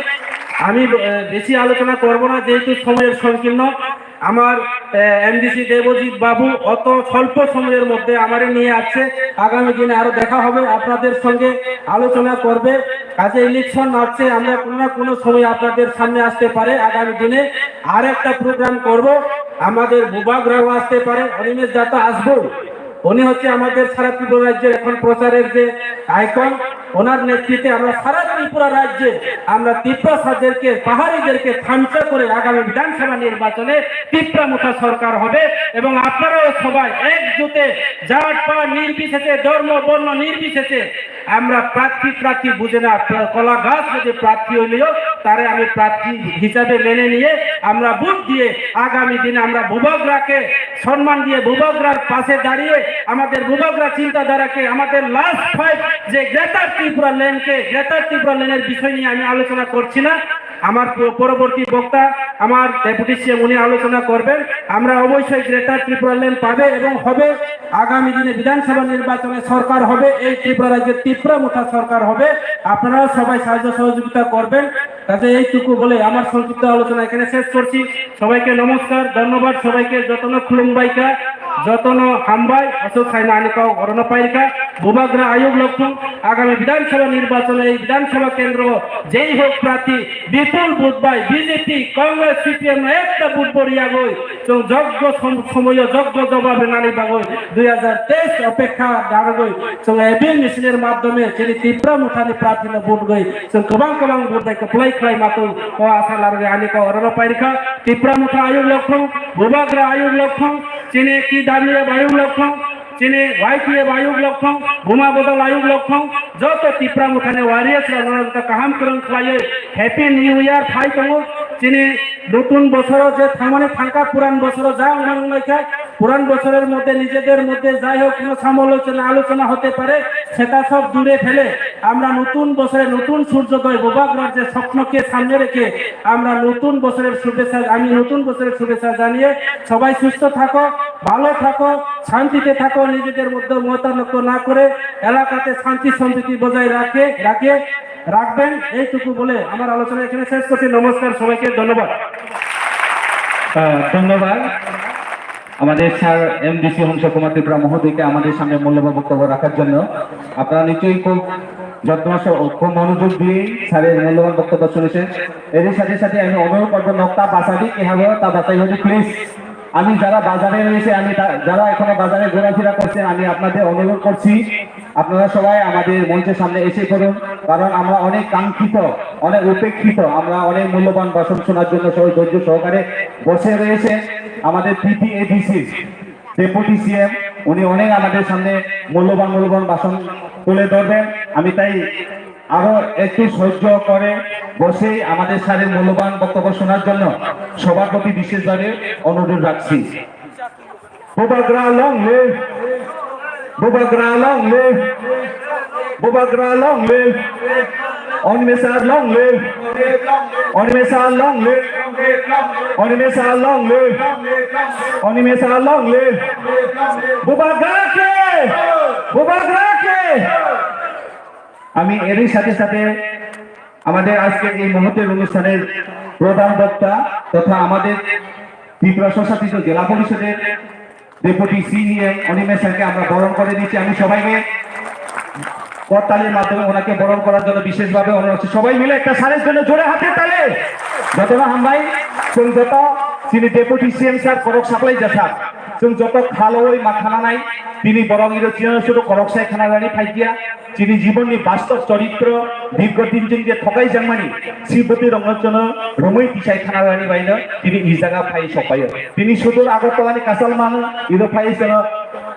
আমি, এ, বেশি আলোচনা করব না, যেহেতু সময়ের সংকীর্ণ। আমার, এ, এমডিসি দেবজিৎ বাবু অত স্বল্প সময়ের মধ্যে আমারে নিয়ে আসছে। আগামী দিনে আরো দেখা হবে, আপনাদের সঙ্গে আলোচনা করবে। কাজে ইলেকশন আসছে, আমরা কোনো না কোনো সময় আপনাদের সামনে আসতে পারে। আগামী দিনে আর একটা প্রোগ্রাম করব, আমাদের বুবাগ্রাও আসতে পারে, অনিমেষ দাতা আসবো। উনি হচ্ছে আমাদের সারা ত্রিপুরা রাজ্যের এখন প্রচারের যে আইকন, ওনার নেতৃত্বে আমরা সারা ত্রিপুরা রাজ্যে আমরা তিপ্রাসাদেরকে, পাহাড়িদেরকে থামচা করে আগামী বিধানসভা নির্বাচনে তিপ্রা মুথা সরকার হবে এবং আপনারাও সবাই একজোটে জাত পাত নির্বিশেষে, ধর্ম বর্ণ নির্বিশেষে আমরা প্রার্থী প্রার্থী বুঝে না, প্র-, কলা গাছ যদি প্রার্থী হইলেও তারে আমি প্রার্থী হিসাবে মেনে নিয়ে আমরা ভোট দিয়ে আগামী দিনে আমরা বুবাগ্রাকে সম্মান দিয়ে বুবাগ্রার পাশে দাঁড়িয়ে আমাদের বুবাগ্রা চিন্তাধারাকে, আমাদের লাস্ট ফাইট যে গ্রেটার ত্রিপুরা ল্যান্ডকে, গ্রেটার ত্রিপুরা ল্যান্ডের বিষয় নিয়ে আমি আলোচনা করছি না। আমার প-, পরবর্তী বক্তা আমার ডেপুটি সিএম উনি আলোচনা করবেন। আমরা অবশ্যই গ্রেটার ত্রিপুরা ল্যান্ড পাবে এবং হবে। আগামী দিনে বিধানসভা নির্বাচনে সরকার হবে, এই ত্রিপুরা রাজ্যে তিপ্রা মুথা সরকার হবে। আপনারা সবাই সাহায্য সহযোগিতা করবেন। কাজে এইটুকু বলে আমার সংক্ষিপ্ত আলোচনা এখানে শেষ করছি। সবাইকে নমস্কার, ধন্যবাদ সবাইকে। যতন খুলুমবাইকা, যতন হামবাই, অশোক সাইনা আনিকা অরণ পাইকা, বুবাগ্রা আয়োগ লক্ষণ। আগামী বিধানসভা নির্বাচনে এই বিধানসভা কেন্দ্র যেই হোক প্রার্থী বিপুল ভোট পাই, বিজেপি, কংগ্রেস, সিপিএম একটা ভোট পড়িয়া গই। Chwng joggo som-, somoyo joggo jobab rinani bagwi dui hazar teis opekha dargwi chwng A B M machine-ni madhyome chini Tipra Mothani prarthino vote gwi chwng kwbang kwbang vote bai kwplai khlai matwi o asa larwi ani kok orono pairikha. Tipra Motha ayuk lokthong, Bubagra ayuk lokthong, chini T W F ayuk lokthong, chini Y T F ayuk lokthong, Buma Bodol ayuk lokthong, joto Tipra Mothani warriors rok no kaham kwrwng khlaiwi Happy New Year phai tongo. Chini nutun bosoro je thangmani thangkha, puran bosoro ja wngmani wnglaikha, puran bosorer moddhe nijejer moddhe jai hok kono samolochona alochona hote pare, seta sob dure phele amra nutun bosore nutun surjodoi Bubagror je sopnoke samne rekhe amra nutun bosorer shubhechha, ami nutun bosorer shubhechha janiye sobai susto thako, bhalo thako, shantite thako, nijejer moddhe motanokko na kore elakate shanti sompriti bojai rakhe, rakhe, রাখবেন। এইটুকু বলে আমার আলোচনা এখানে শেষ করছি। নমস্কার সবাইকে, ধন্যবাদ। আহ, ধন্যবাদ আমাদের স্যার এমডিসি হংস কুমার ত্রিপুরা মহোদয়কে আমাদের সামনে মূল্যবান বক্তব্য রাখার জন্য। আপনারা নিশ্চয়ই খুব যত্ন সহ, খুব মনোযোগ দিয়ে স্যারের মূল্যবান বক্তব্য শুনেছেন। এরই সাথে সাথে আমি অনুরোধ করবো, নক্তা বাসাদি কি হবে, তা বাসাই হবে, প্লিজ। আমি যারা বাজারে রয়েছে, আমি তা-, যারা এখনো বাজারে ঘোরাফেরা করছেন, আমি আপনাদের অনুরোধ করছি, আপনারা সবাই আমাদের মঞ্চের সামনে এসে পড়ুন, কারণ আমরা অনেক কাঙ্ক্ষিত, অনেক উপেক্ষিত, আমরা অনেক মূল্যবান ভাষণ শোনার জন্য সবাই ধৈর্য সহকারে বসে রয়েছে। আমাদের পিপিএডিসি ডেপুটি সিএম, উনি অনেক আমাদের সামনে মূল্যবান মূল্যবান ভাষণ তুলে ধরবেন। আমি তাই আরো একটু সহ্য করে বসেই আমাদের স্যারের মূল্যবান বক্তব্য শোনার জন্য সবার প্রতি বিশেষভাবে অনুরোধ রাখছি। Bubagra long live! Bubagra long live! Bubagra long live! Onime sir long live! Onime sir long live! Onime sir long live! Onime sir long live! Bubagra ke! Bubagra ke! আমি এরই সাথে সাথে আমাদের আজকের এই মহতের অনুষ্ঠানের প্রধান বক্তা তথা আমাদের ত্রিপুরা স্বশাসিত জেলা পরিষদের ডেপুটি সিইএম অনিমেষ স্যারকে আমরা বরণ করে নিচ্ছি। আমি সবাইকে করতালির মাধ্যমে ওনাকে বরণ করার জন্য বিশেষভাবে অনুরোধ করছি। সবাই মিলে একটা স্যারের জন্য জোরে হাতে তালি। Jotono hambai, chwng joto chini deputy CM sir korok saplai jasa. Chwng joto khaloi ma khana nai, tini borok iro chino sudu korok sai khana rani phai dia. Chini jibonni bastov choritro, dirgho din chwng je thokai jangmani, siboti rokno chwngno romwi tisai khana rani baino tini i jaga phai sokpaio. Tini sudur Agartala ni kasal mano, iro phai chwngno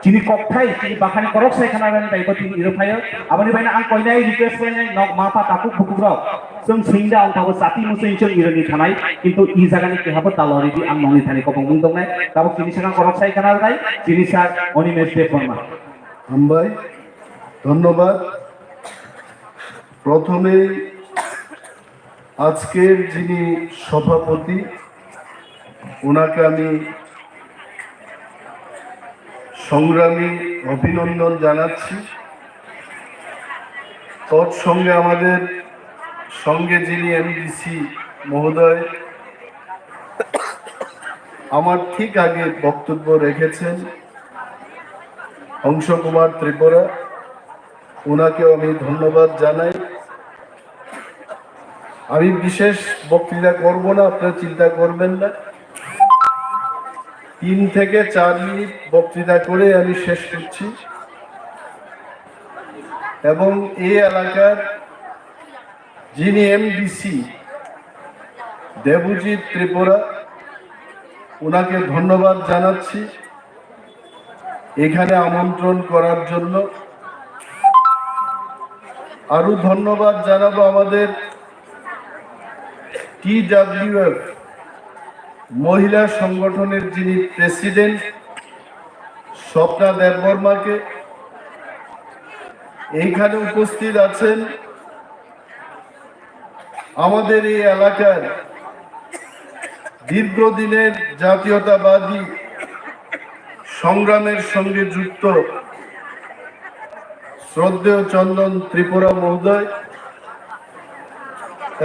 chini kokthai, chini bakhani korok sai khana rani baibo tini iro phaio. Aboni baino ang koinai request khlainai nok ma pha takhuk bukhuk rok. Chwng singda ang tabo chati musui chwng ironi thanai, kintu i jagani kehabo talori di ang nongni thani kopong mung tongnai. Tabuk chini sakang korok sai khana rwnai, chini sir Onimesh Debbarma. Hambai, dhonnobad. প্রথমেই আজকের যিনি সভাপতি, ওনাকে আমি সংগ্রামী অভিনন্দন জানাচ্ছি। তৎসঙ্গে আমাদের সঙ্গে যিনি এমডিসি মহোদয় আমার ঠিক আগে বক্তব্য রেখেছেন, হংস কুমার ত্রিপুরা, ওনাকেও আমি ধন্যবাদ জানাই। আমি বিশেষ বক্তৃতা করব না, আপনারা চিন্তা করবেন না। তিন থেকে চার মিনিট বক্তৃতা করে আমি শেষ করছি। এবং এই এলাকার যিনি এমডিসি, দেবজিৎ ত্রিপুরা, ওনাকে ধন্যবাদ জানাচ্ছি এখানে আমন্ত্রণ করার জন্য। আরো ধন্যবাদ জানাবো আমাদের টিডাব্লিউএফ মহিলা সংগঠনের যিনি প্রেসিডেন্ট স্বপ্না দেববর্মাকে। এইখানে উপস্থিত আছেন আমাদের এই এলাকার দীর্ঘদিনের জাতীয়তাবাদী সংগ্রামের সঙ্গে যুক্ত শ্রদ্ধেয় চন্দন ত্রিপুরা মহোদয়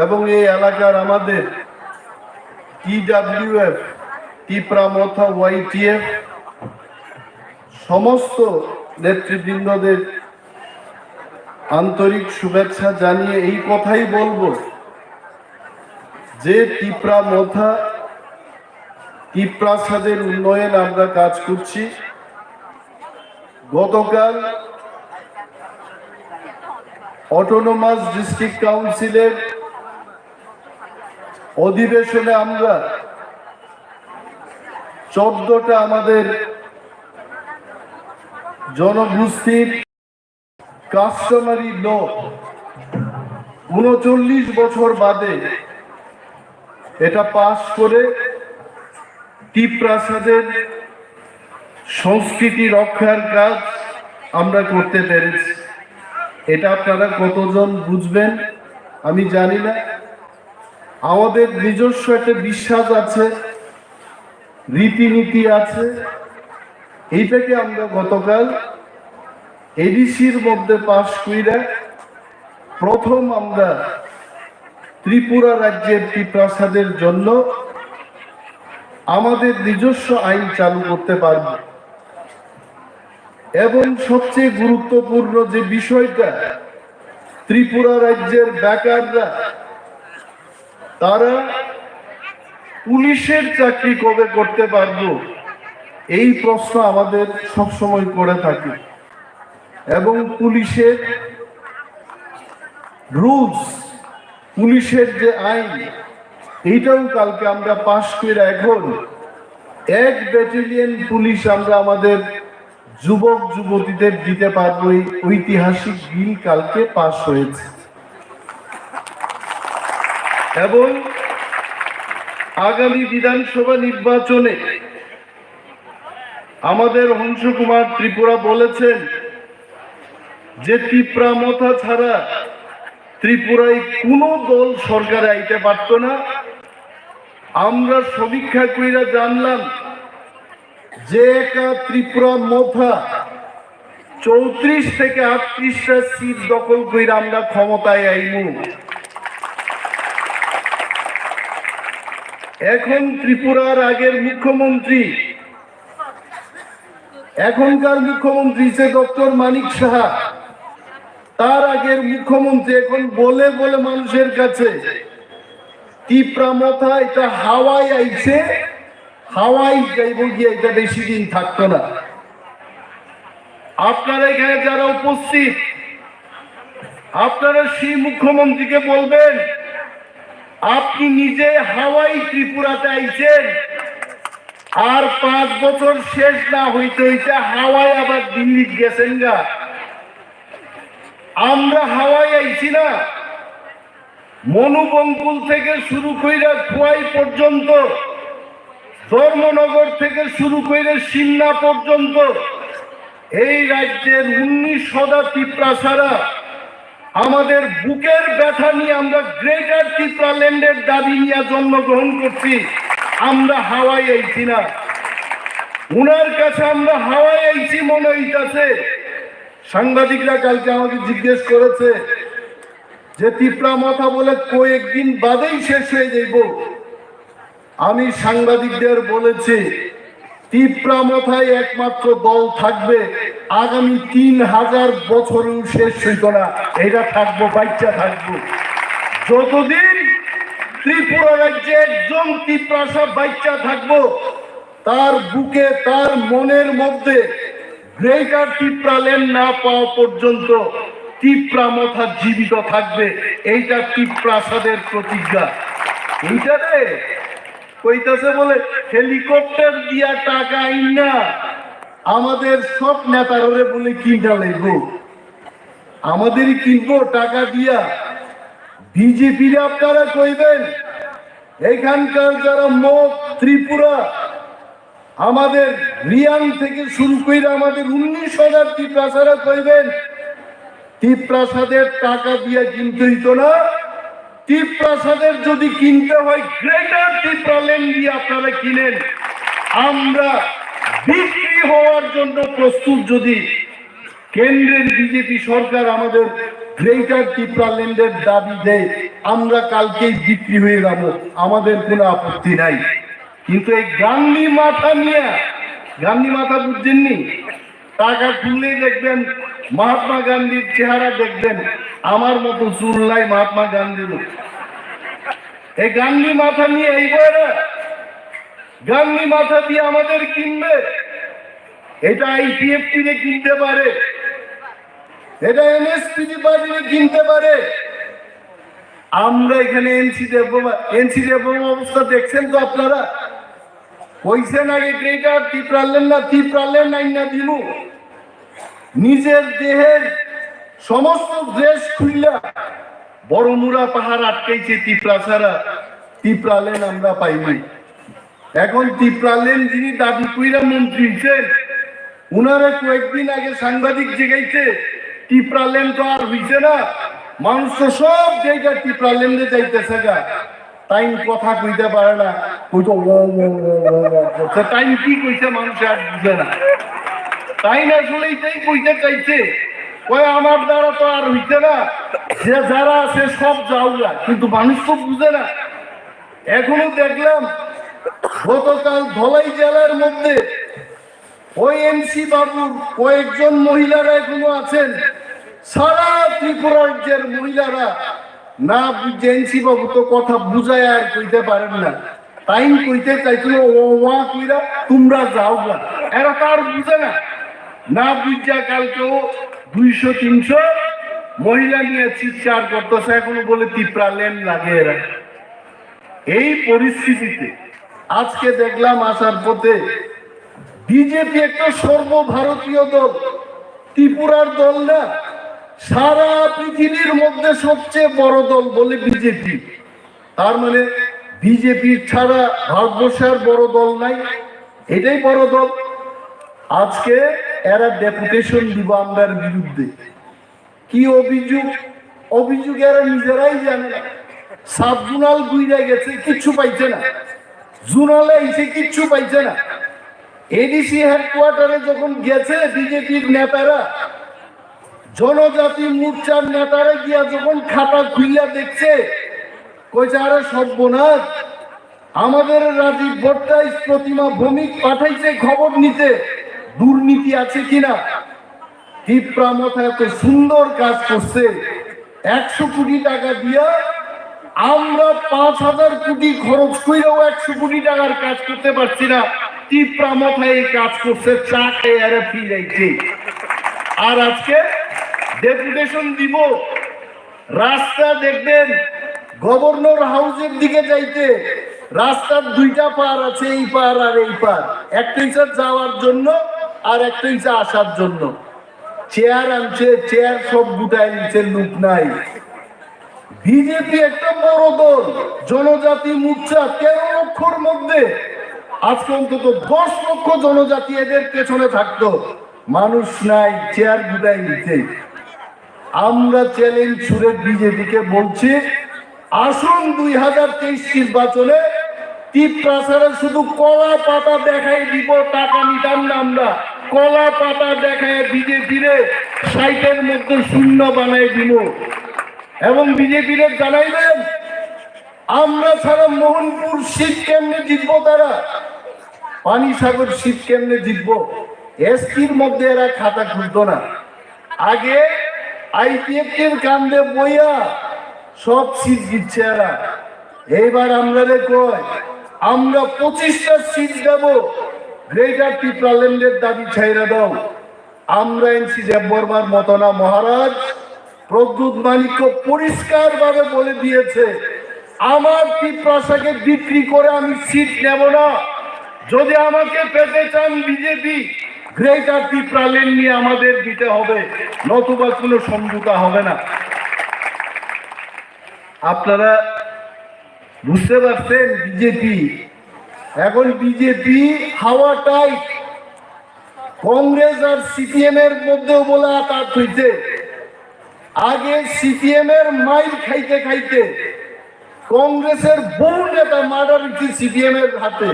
এবং এই এলাকার আমাদের টিডাব্লিউএফ, তিপ্রা মথা, ওয়াইটিএফ, সমস্ত নেতৃবৃন্দদের আন্তরিক শুভেচ্ছা জানিয়ে এই কথাই বলবো যে তিপ্রা মথা, তিপ্রাসাদের উন্নয়ন আমরা কাজ করছি। গতকাল অটোনোমাস ডিস্ট্রিক্ট কাউন্সিলের অধিবেশনে আমরা চোদ্দটা আমাদের জনগোষ্ঠীর কাস্টমারি ল ঊনচল্লিশ বছর বাদে এটা পাস করে তিপ্রাসাদের সংস্কৃতি রক্ষার কাজ আমরা করতে পেরেছি। এটা আপনারা কতজন বুঝবেন আমি জানি না। আমাদের নিজস্ব একটা বিশ্বাস আছে, রীতিনীতি আছে। এইটাকে আমরা গতকাল এডিসির মধ্যে পাশ কইরা প্রথম আমরা ত্রিপুরা রাজ্যের তিপ্রাসাদের জন্য আমাদের নিজস্ব আইন চালু করতে পারব। এবং সবচেয়ে গুরুত্বপূর্ণ যে বিষয়টা, ত্রিপুরা রাজ্যের বেকাররা, তারা পুলিশের চাকরি কবে করতে পারবো, এই প্রশ্ন আমাদের সবসময় করে থাকে। এবং পুলিশের রুলস, পুলিশের যে আইন, এইটাও কালকে আমরা পাশ করে এখন এক ব্যাটালিয়ন পুলিশ আমরা আমাদের যুবক যুবতীদের দিতে পারবো। এই ঐতিহাসিক বিল কালকে পাশ হয়েছে। এবং আগামী বিধানসভা নির্বাচনে আমাদের হংস কুমার ত্রিপুরা বলেছেন যে তিপ্রা মথা ছাড়া ত্রিপুরায় কোনো দল সরকারে আইতে পারতো না। আমরা সমীক্ষা কইরা জানলাম যে একা ত্রিপুরা মথা চৌত্রিশ থেকে আটত্রিশটা সিট দখল কইরা আমরা ক্ষমতায় আইমু। এখন ত্রিপুরার আগের মুখ্যমন্ত্রী, এখনকার মুখ্যমন্ত্রী যে ডক্টর মানিক সাহা, তার আগের মুখ্যমন্ত্রী এখন বলে বলে মানুষের কাছে তিপ্রা মথা এটা হাওয়ায় আইছে, হাওয়ায় যাইব গিয়ে, এটা বেশি দিন থাকতো না। আপনারা এখানে যারা উপস্থিত, আপনারা সেই মুখ্যমন্ত্রীকে বলবেন, আপনি নিজে হাওয়ায় ত্রিপুরাতে আইছেন, আর পাঁচ বছর শেষ না হইতে হইতে হাওয়ায় আবার দিল্লি গেছেন গা। আমরা হাওয়ায় আইছি না, মনুবঙ্কুল থেকে শুরু কইরা খোয়াই পর্যন্ত, ধর্মনগর থেকে শুরু কইরা সিমনা পর্যন্ত এই রাজ্যের উনিশ হাজার তিপ্রাসারা আমাদের বুকের ব্যথা নিয়ে আমরা গ্রেটার তিপ্রাল্যান্ডের দাবি নিয়ে জন্মগ্রহণ করছি। আমরা হাওয়ায় আইছি না। উনার কাছে আমরা হাওয়ায় আইছি মনে হইতাছে। সাংবাদিকরা কালকে আমাকে জিজ্ঞেস করেছে যে তিপ্রা মথা বলে কয়েকদিন বাদেই শেষ হয়ে যাইব। আমি সাংবাদিকদের বলেছি, তিপ্রা মথায় একমাত্র দল থাকবে, আগামী তিন হাজার বছরেও শেষ হইত না, এটা থাকবো, বাচ্চা থাকবো। যতদিন ত্রিপুরা রাজ্যে একজন তিপ্রাসা বাচ্চা থাকবো, তার বুকে, তার মনের মধ্যে গ্রেটার তিপ্রাল্যান্ড না পাওয়া পর্যন্ত তিপ্রা মথা জীবিত থাকবে। এইটা তিপ্রাসাদের প্রতিজ্ঞা। এইটারে কইতাছে বলে হেলিকপ্টার দিয়া টাকা আইন না, আমাদের সব নেতারে বলে কিনা লাগবো। আমাদেরই কিনবো টাকা দিয়া। বিজেপির আপনারা কইবেন, এখানকার যারা মগ, ত্রিপুরা, আমাদের রিয়াং থেকে শুরু করে আমাদের উনিশ হাজার তিপ্রাসারা কইবেন, তিপ্রাসাদের টাকা দিয়ে কিনতে হইতো না। তিপ্রাসাদের যদি কিনতে হয়, গ্রেটার তিপ্রাল্যান্ড দিয়ে আপনারা কিনেন। আমরা বিক্রি হওয়ার জন্য প্রস্তুত। যদি কেন্দ্রের বিজেপি সরকার আমাদের গ্রেটার তিপ্রাল্যান্ডের দাবি দেয়, আমরা কালকেই বিক্রি হয়ে যাব, আমাদের কোনো আপত্তি নাই। কিন্তু এই গান্ধী মাথা নিয়ে, গান্ধী মাথা বুঝছেননি? টাকা খুললেই দেখবেন মহাত্মা গান্ধীর চেহারা দেখবেন, আমার মতো চুল নাই মহাত্মা গান্ধীর মতো। এই গান্ধী মাথা নিয়ে এই বইরা গান্ধী মাথা দিয়ে আমাদের কিনবে। এটা আইপিএফটি রে কিনতে পারে, এটা এনএসপিটি পার্টি রে কিনতে পারে। আমরা এখানে এনসি দেববর্মা, এনসি দেববর্মা অবস্থা দেখছেন তো আপনারা। কইছেন আগে গ্রেটার তিপ্রাল্যান্ড না, তিপ্রাল্যান্ড আইন না দিমু। নিজের দেহের সমস্ত ড্রেস খুইলা বড়মুড়া পাহাড় আটকাইছে তিপ্রাসারা, তিপ্রাল্যান্ড আমরা পাইনি। এখন তিপ্রাল্যান্ড যিনি দাবি কইরা মন্ত্রী হইছেন, উনারে কয়েকদিন আগে সাংবাদিক জিগাইছে, "তিপ্রাল্যান্ড তো আর হইছে না, মানুষ তো সব জায়গা তিপ্রাল্যান্ডে যাইতেছে গা।" তাই কথা কইতে পারে না, কইতো ও, ও, ও, ও, ও করছে। তাই কি কইছে মানুষ আর বুঝে না। তাই না আসলে এটাই কইতে চাইছে, কয়, "আমার দ্বারা তো আর হইছে না, যে যারা আছে সব যাওগা।" কিন্তু মানুষ তো বুঝে না। এখনো দেখলাম গতকাল ধলাই জেলার মধ্যে ওই এনসি বাবুর কয়েকজন মহিলারা এখনো আছেন, সারা ত্রিপুরা রাজ্যের মহিলারা না বুঝে, এনসি বাবু তো কথা বুঝায় আর কইতে পারেন না। তাইন কইতে চাইছিল, "ও ওয়া কইরা তোমরা যাও গা।" এরা তো আর বুঝে না। না বুঝা কালকেও দুইশো তিনশো মহিলা নিয়ে চিৎকার করতেছে, এখনো বলে তিপ্রা ল্যান্ড লাগে এরা। এই পরিস্থিতিতে আজকে দেখলাম আসার পথে বিজেপি একটা সর্বভারতীয় দল, ত্রিপুরার দল না, সারা পৃথিবীর মধ্যে সবচেয়ে বড় দল বলে বিজেপি। তার মানে বিজেপি ছাড়া ভারতবর্ষে আর বড় দল নাই, এটাই বড় দল। আজকে এরা ডেপুটেশন দিব আমরার বিরুদ্ধে। কি অভিযোগ? অভিযোগ এরা নিজেরাই জানে না। সাব জোনাল ঘুরে গেছে, কিচ্ছু পাইছে না। জোনালে এসে কিচ্ছু পাইছে না। এডিসি হেডকোয়ার্টারে যখন গেছে বিজেপির নেতারা, জনজাতি মোর্চার নেতারা গিয়া যখন খাতা খুইয়া দেখছে, কইছে, "আরে সর্বনাশ, আমাদের রাজীব ভট্টাইশ, প্রতিমা ভৌমিক পাঠাইছে খবর নিতে, দুর্নীতি আছে কিনা।" তিপ্রা মথা এত সুন্দর কাজ করছে, একশো কোটি টাকা দিয়া আমরা পাঁচ হাজার কোটি খরচ কইরাও একশো কোটি টাকার কাজ করতে পারছি না। তিপ্রা মথা এই কাজ করছে, চা খেয়ে এরা ফিরাইছে। আর আজকে ডেপুটেশন দিব, রাস্তা দেখবেন, গভর্নর হাউসের দিকে যাইতে রাস্তার দুইটা পার আছে, এই পার আর এই পার। একটা হচ্ছে যাওয়ার জন্য, আর একটা হচ্ছে আসার জন্য। চেয়ার আনছে, চেয়ার সব গুটায় নিচে, লোক নাই। বিজেপি একটা বড় দল, জনজাতি মোর্চা তেরো লক্ষর মধ্যে আজকে অন্তত দশ লক্ষ জনজাতি এদের পেছনে থাকতো, মানুষ নাই, চেয়ার গুটায় নিচে। আমরা চ্যালেঞ্জ ছুড়ে বিজেপিকে বলছি, আসুন দুই হাজার তেইশ নির্বাচনে তিপ্রাসারে শুধু কলা পাতা দেখাই দিব, টাকা নিতাম না আমরা। কলা পাতা দেখায় বিজেপিরে ষাটের মধ্যে শূন্য বানাই দিব। এবং বিজেপিরে জানাইবেন, আমরা ছাড়া মোহনপুর সিট কেমনে জিতবো তারা, পানিসাগর সিট কেমনে জিতবো। এসপির মধ্যে এরা খাতা খুলতো না। আগে আইপিএফটির কান্দে বইয়া সব সিট জিতছে এরা। এইবার আমরারে কয়, আমরা পঁচিশটা সিট দেব, গ্রেটার টিপ্রাল্যান্ডের দাবি ছাইড়া দাও। আমরা এনসি দেববর্মার মতো না মহারাজ। প্রদ্যুৎ মানিক্য পরিষ্কারভাবে বলে দিয়েছে, আমার তিপ্রাসাকে বিক্রি করে আমি সিট নেব না। যদি আমাকে পেতে চান বিজেপি, গ্রেটার টিপ্রাল্যান্ড নিয়ে আমাদের দিতে হবে, নতুবা কোনো সমঝোতা হবে না। আপনারা বুঝতে পারছেন বিজেপি, এখন বিজেপি হাওয়া টাইট। কংগ্রেস আর সিপিএম এর মধ্যেও বলে আঘাত হইছে। আগে সিপিএম এর মাইর খাইতে খাইতে কংগ্রেসের বহু নেতা মার্ডার হচ্ছে সিপিএম এর হাতে।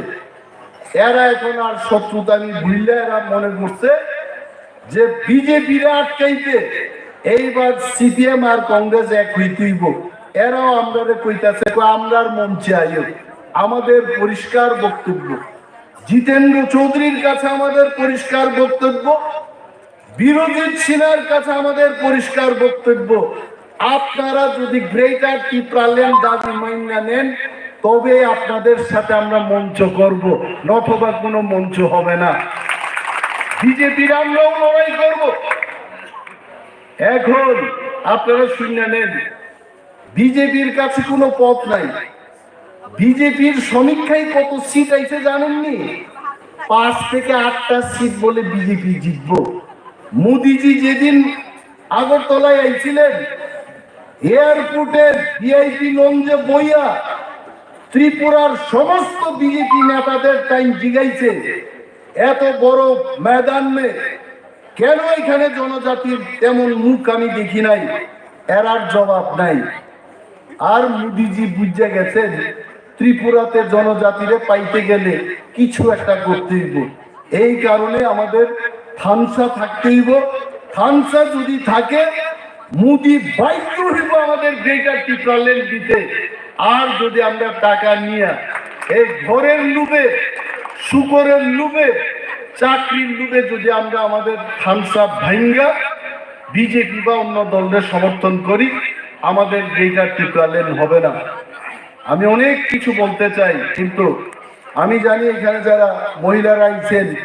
এরা এখন আর শত্রুতা আমি ভুললে এরা মনে করছে যে বিজেপিরে আটকাইতে এইবার সিপিএম আর কংগ্রেস এক হইতেইব। এরাও আমরারে কইতাছে, কয়, "আমরার মঞ্চে আইও, আমাদের পরিষ্কার বক্তব্য।" জিতেন্দ্র চৌধুরীর কাছে আমাদের পরিষ্কার বক্তব্য, বিরোধী সিনহার কাছে আমাদের পরিষ্কার বক্তব্য, আপনারা যদি গ্রেটার টিপ্রাল্যান্ড দাবি মাইন্না নেন, তবে আপনাদের সাথে আমরা মঞ্চ করব, নথবা কোনো মঞ্চ হবে না। বিজেপির আমরাও লড়াই করব। এখন আপনারা শুনে নেন, বিজেপির কাছে কোনো পথ নাই। বিজেপির সমীক্ষায় কত সিট আইছে জানেননি? পাঁচ থেকে আটটা সিট বলে বিজেপি জিতবো। মোদিজি যেদিন আগরতলায় আইছিলেন, এয়ারপোর্টের ভিআইপি লঞ্চে বইয়া ত্রিপুরার সমস্ত বিজেপি নেতাদের তাই জিগাইছে, "এত বড় ময়দান মে কেন এখানে জনজাতির তেমন মুখ আমি দেখি নাই?" এরার জবাব নাই। আর মোদিজি বুঝে গেছেন, ত্রিপুরাতে জনজাতিরে পাইতে গেলে কিছু একটা করতে হইব। এই কারণে আমাদের থামসা থাকতে হইব। থামসা যদি থাকে, মোদি বাধ্য হইব আমাদের গ্রেটার টিপ্রাল্যান্ড দিতে। আর যদি আমরা টাকা নিয়ে এই ঘরের লোভে, শুকরের লোভে, চাকরির লোভে যদি আমরা আমাদের থামসা ভাঙ্গা বিজেপি বা অন্য দলদের সমর্থন করি, আমাদের গ্রেটার টিপ্রাল্যান্ড হবে না। আমি অনেক কিছু বলতে চাই, কিন্তু আমি জানি এখানে যারা মহিলারা আইছেন,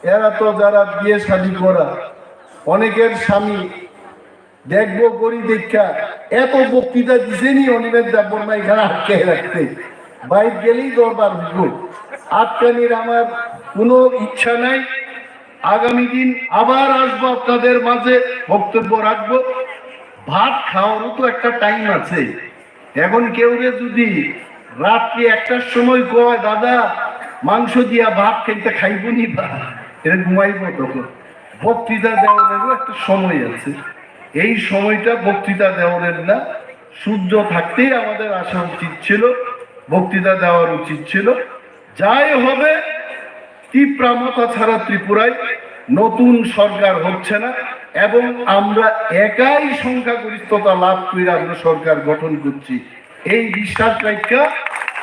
এরা তো যারা বিয়ে শাদী করা, অনেকের স্বামী দেখবো গড়ি দেখা এত বক্তৃতা দিছেনি অনিমেষ দেববর্মা এখানে আটকে রাখতে, বাইরে গেলেই দরবার হইব। আটকানির আমার কোনো ইচ্ছা নাই। আগামী দিন আবার আসবো আপনাদের মাঝে, বক্তব্য রাখবো। ভাত খাওয়ারও তো একটা টাইম আছে। এখন কেউরে যদি রাত্রি একটার সময় কয়, "দাদা, মাংস দিয়া ভাত খাইতে খাইব নি বা?" এটা ঘুমাইব তখন। বক্তৃতা দেওয়ারও একটা সময় আছে। এই সময়টা বক্তৃতা দেওয়ার না, সূর্য থাকতেই আমাদের আসা উচিত ছিল, বক্তৃতা দেওয়ার উচিত ছিল। যাই হবে, তিপ্রা মথা ছাড়া ত্রিপুরায় নতুন সরকার হচ্ছে না এবং আমরা একাই সংখ্যাগরিষ্ঠতা লাভ করে আমরা সরকার গঠন করছি। এই বিশ্বাস রাখা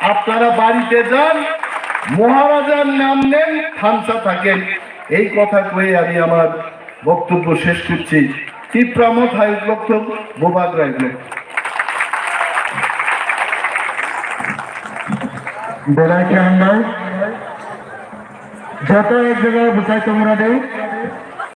আপনারা বাড়িতে যান, মহারাজার নাম নেন, থানসা থাকেন। এই কথা কয়ে আমি আমার বক্তব্য শেষ করছি। তিপ্রা মথা উগ্রক্ত, বোবাগ্রা উগ্রক্ত। Belai khe hambai. Joto ek jaga bwsai tongra de.